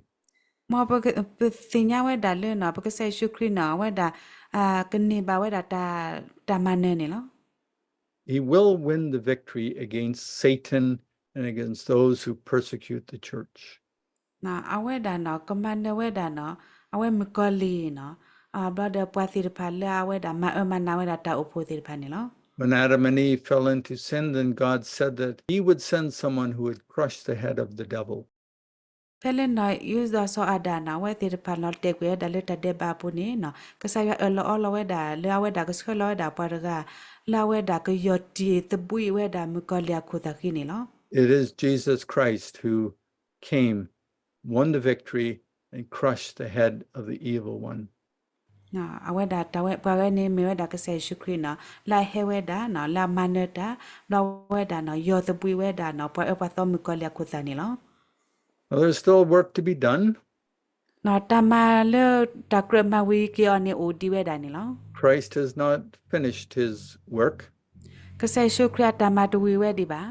မ်ပသ့ၣ်ညါဝဲဒၣ်လၢနီၤ ပကစၢ်ယ့ၣ်ၡူးခရံာ်နီၤ အဝဲဒၣ် ကန့ၢ်ဘၣ်ဝဲဒၣ်တၢ်မၤနၢၤန့ၣ်လီၤ. He will win the victory against Satan and against those who persecute the church. အဝဲဒၣ်နီၤ ကမၤနၢၤဝဲဒၣ်နီၤ အဝဲမုၣ်ကီၤလံၢ်နီၤ ဘျီဒီးပှၤသ့ၣ်တဖၣ်လၢ အဝဲဒၣ်မၤအၢမၤနးဝဲဒၣ်တၢ်အိၣ်ဖှိၣ်သ့ၣ်တဖၣ်န့ၣ်လီၤ. When Adam and Eve fell into sin, then God said that he would send someone who would crush the head of the devil. ဖဲလၢနီၢ်အံၣ်ဒီးစီၤအၤဒၣ်နီၤ အဝဲသ့ၣ်တဖၣ်လီၤတဲာ်ကွံာ်ဝဲဒၣ်လၢတၢ်ဒဲးဘးအပူၤန့ၣ်နီၤ ကစၢ်ယွၤအၢၣ်လီၤအီလီၤဝဲဒၣ် လၢအဝဲဒၣ်ကဆှၢလီၤဝဲဒၣ်ပှၤတဂၤ လၢအဝဲဒၣ်ကယီၢ်တံၢ်သဘှံးဝဲဒၣ်မုၣ်ကီၤလံၢ်အခိၣ်သးဃံန့ၣ်လီၤ. It is Jesus Christ who came, won the victory, and crushed the head of the evil one. အဝဲဒၣ်တၢ်ဝဲ ပှၤဝဲန့ၣ်မ့ၢ်ဝဲဒၣ်ကစၢ်ယ့ၣ်ၡူးခရံာ်နီၤ လၢအဟဲဝဲဒၣ်နီၤ လၢအမၤနၢၤတၢ် ဘျီဝဲဒၣ်နီၤ ယီၢ်သဘှံးဝဲဒၣ်နီၤ ပှၤအၢပှၤသီမုၣ်ကီၤလံၢ်အခိၣ်သးန့ၣ်လီၤ. Now, there's still work to be done. နီၤ တၢ်မၤလၢတၢ်ကြၢးမၤဝံၤက့ၤအီၤန့ၣ်အိၣ်ဒံးဝဲဒၣ်န့ၣ်လီၤ. Christ has not finished his work. ကစၢ်ယ့ၣ်ၡူးခရံာ်အတၢ်မၤတဝံၤဝဲဒံးဘၣ်.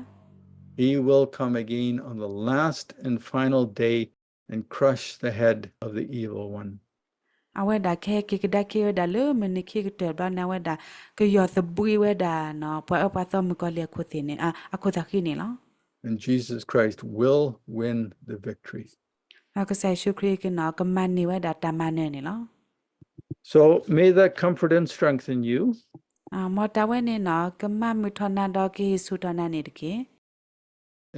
He will come again on the last and final day and crush the head of the evil one. အဝဲဒၣ်ကဟဲက့ၤကဒါက့ၤဝဲဒၣ်လၢမုၢ်နံၤခံကတၢၢ်ဘျီန့ၣ် အဝဲဒၣ်ကယီၢ်သဘှံးဝဲဒၣ်နီၤ ပှၤအၢပှၤသီမုၣ်ကီၤလံၢ်အခိၣ်သ့ၣ်န့ၣ် အခိၣ်သးဃံန့ၣ်လီၤ. And Jesus Christ will win the victory. ဒီးကစၢ်ယ့ၣ်ၡူးခရံာ်ကနီၤ ကမၤန့ၢ်ဝဲဒၣ်တၢ်မၤနၢၤန့ၣ်လီၤ. So may that comfort and strengthen you. မ်တၢ်ဝဲန့ၣ်နီၤ ကမၤမုာ်ထီၣ်နၤဒီးကဟ့ၣ်ဆူၣ်ထီၣ်နၤန့ၣ်တက့ၢ်.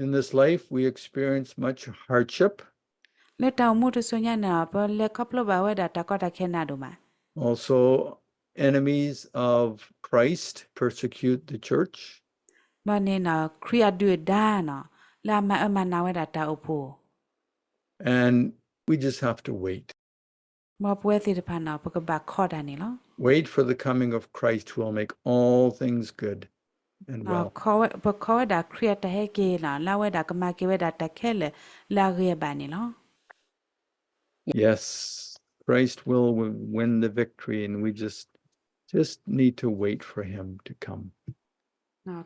In this life, we experience much hardship. လၢတၢ်အိၣ်မူတစိၤညါန့ၣ် ပလဲၤခီဖျိဘၣ်ဝဲဒၣ်တၢ်ကီတၢ်ခဲနးဒိၣ်မး. Also, enemies of Christ persecute the church. ဘျီန့ၣ်နီၤ ခရံာ်အဒုၣ်အဒါနီၤ လၢအမၤအၢမၤနးဝဲဒၣ်တၢ်အိၣ်ဖှိၣ် And we just have to wait. မ်ပဝဲသ့ၣ်တဖၣ်နီၤ ပကဘၣ်ခိးတၢ်န့ၣ်လီၤ. Wait for the coming of Christ who will make all things good and well. ပခိးဝဲဒၣ်ခရံာ်အတၢ်ဟဲက့ၤနီၤ လၢအဝဲဒၣ်ကမၤက့ၤဝဲဒၣ်တၢ်ခဲလၢာ်လၢအဂ့ၤအဘၣ်န့ၣ်လီၤ. Yes, Christ will win the victory and we just, just need to wait for him to come.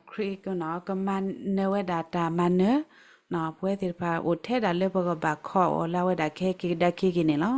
ခရံာ်ကနီၤ ကမၤနၢၤဝဲဒၣ်တၢ်မၤနၢၤ ပဝဲသ့ၣ်တဖၣ်အိၣ်ထဲဒၣ်လၢပကဘၣ်ခိးအီၤလၢအဝဲဒၣ်ကဟဲက့ၤကဒါက့ၤက့ၤန့ၣ်လီၤ.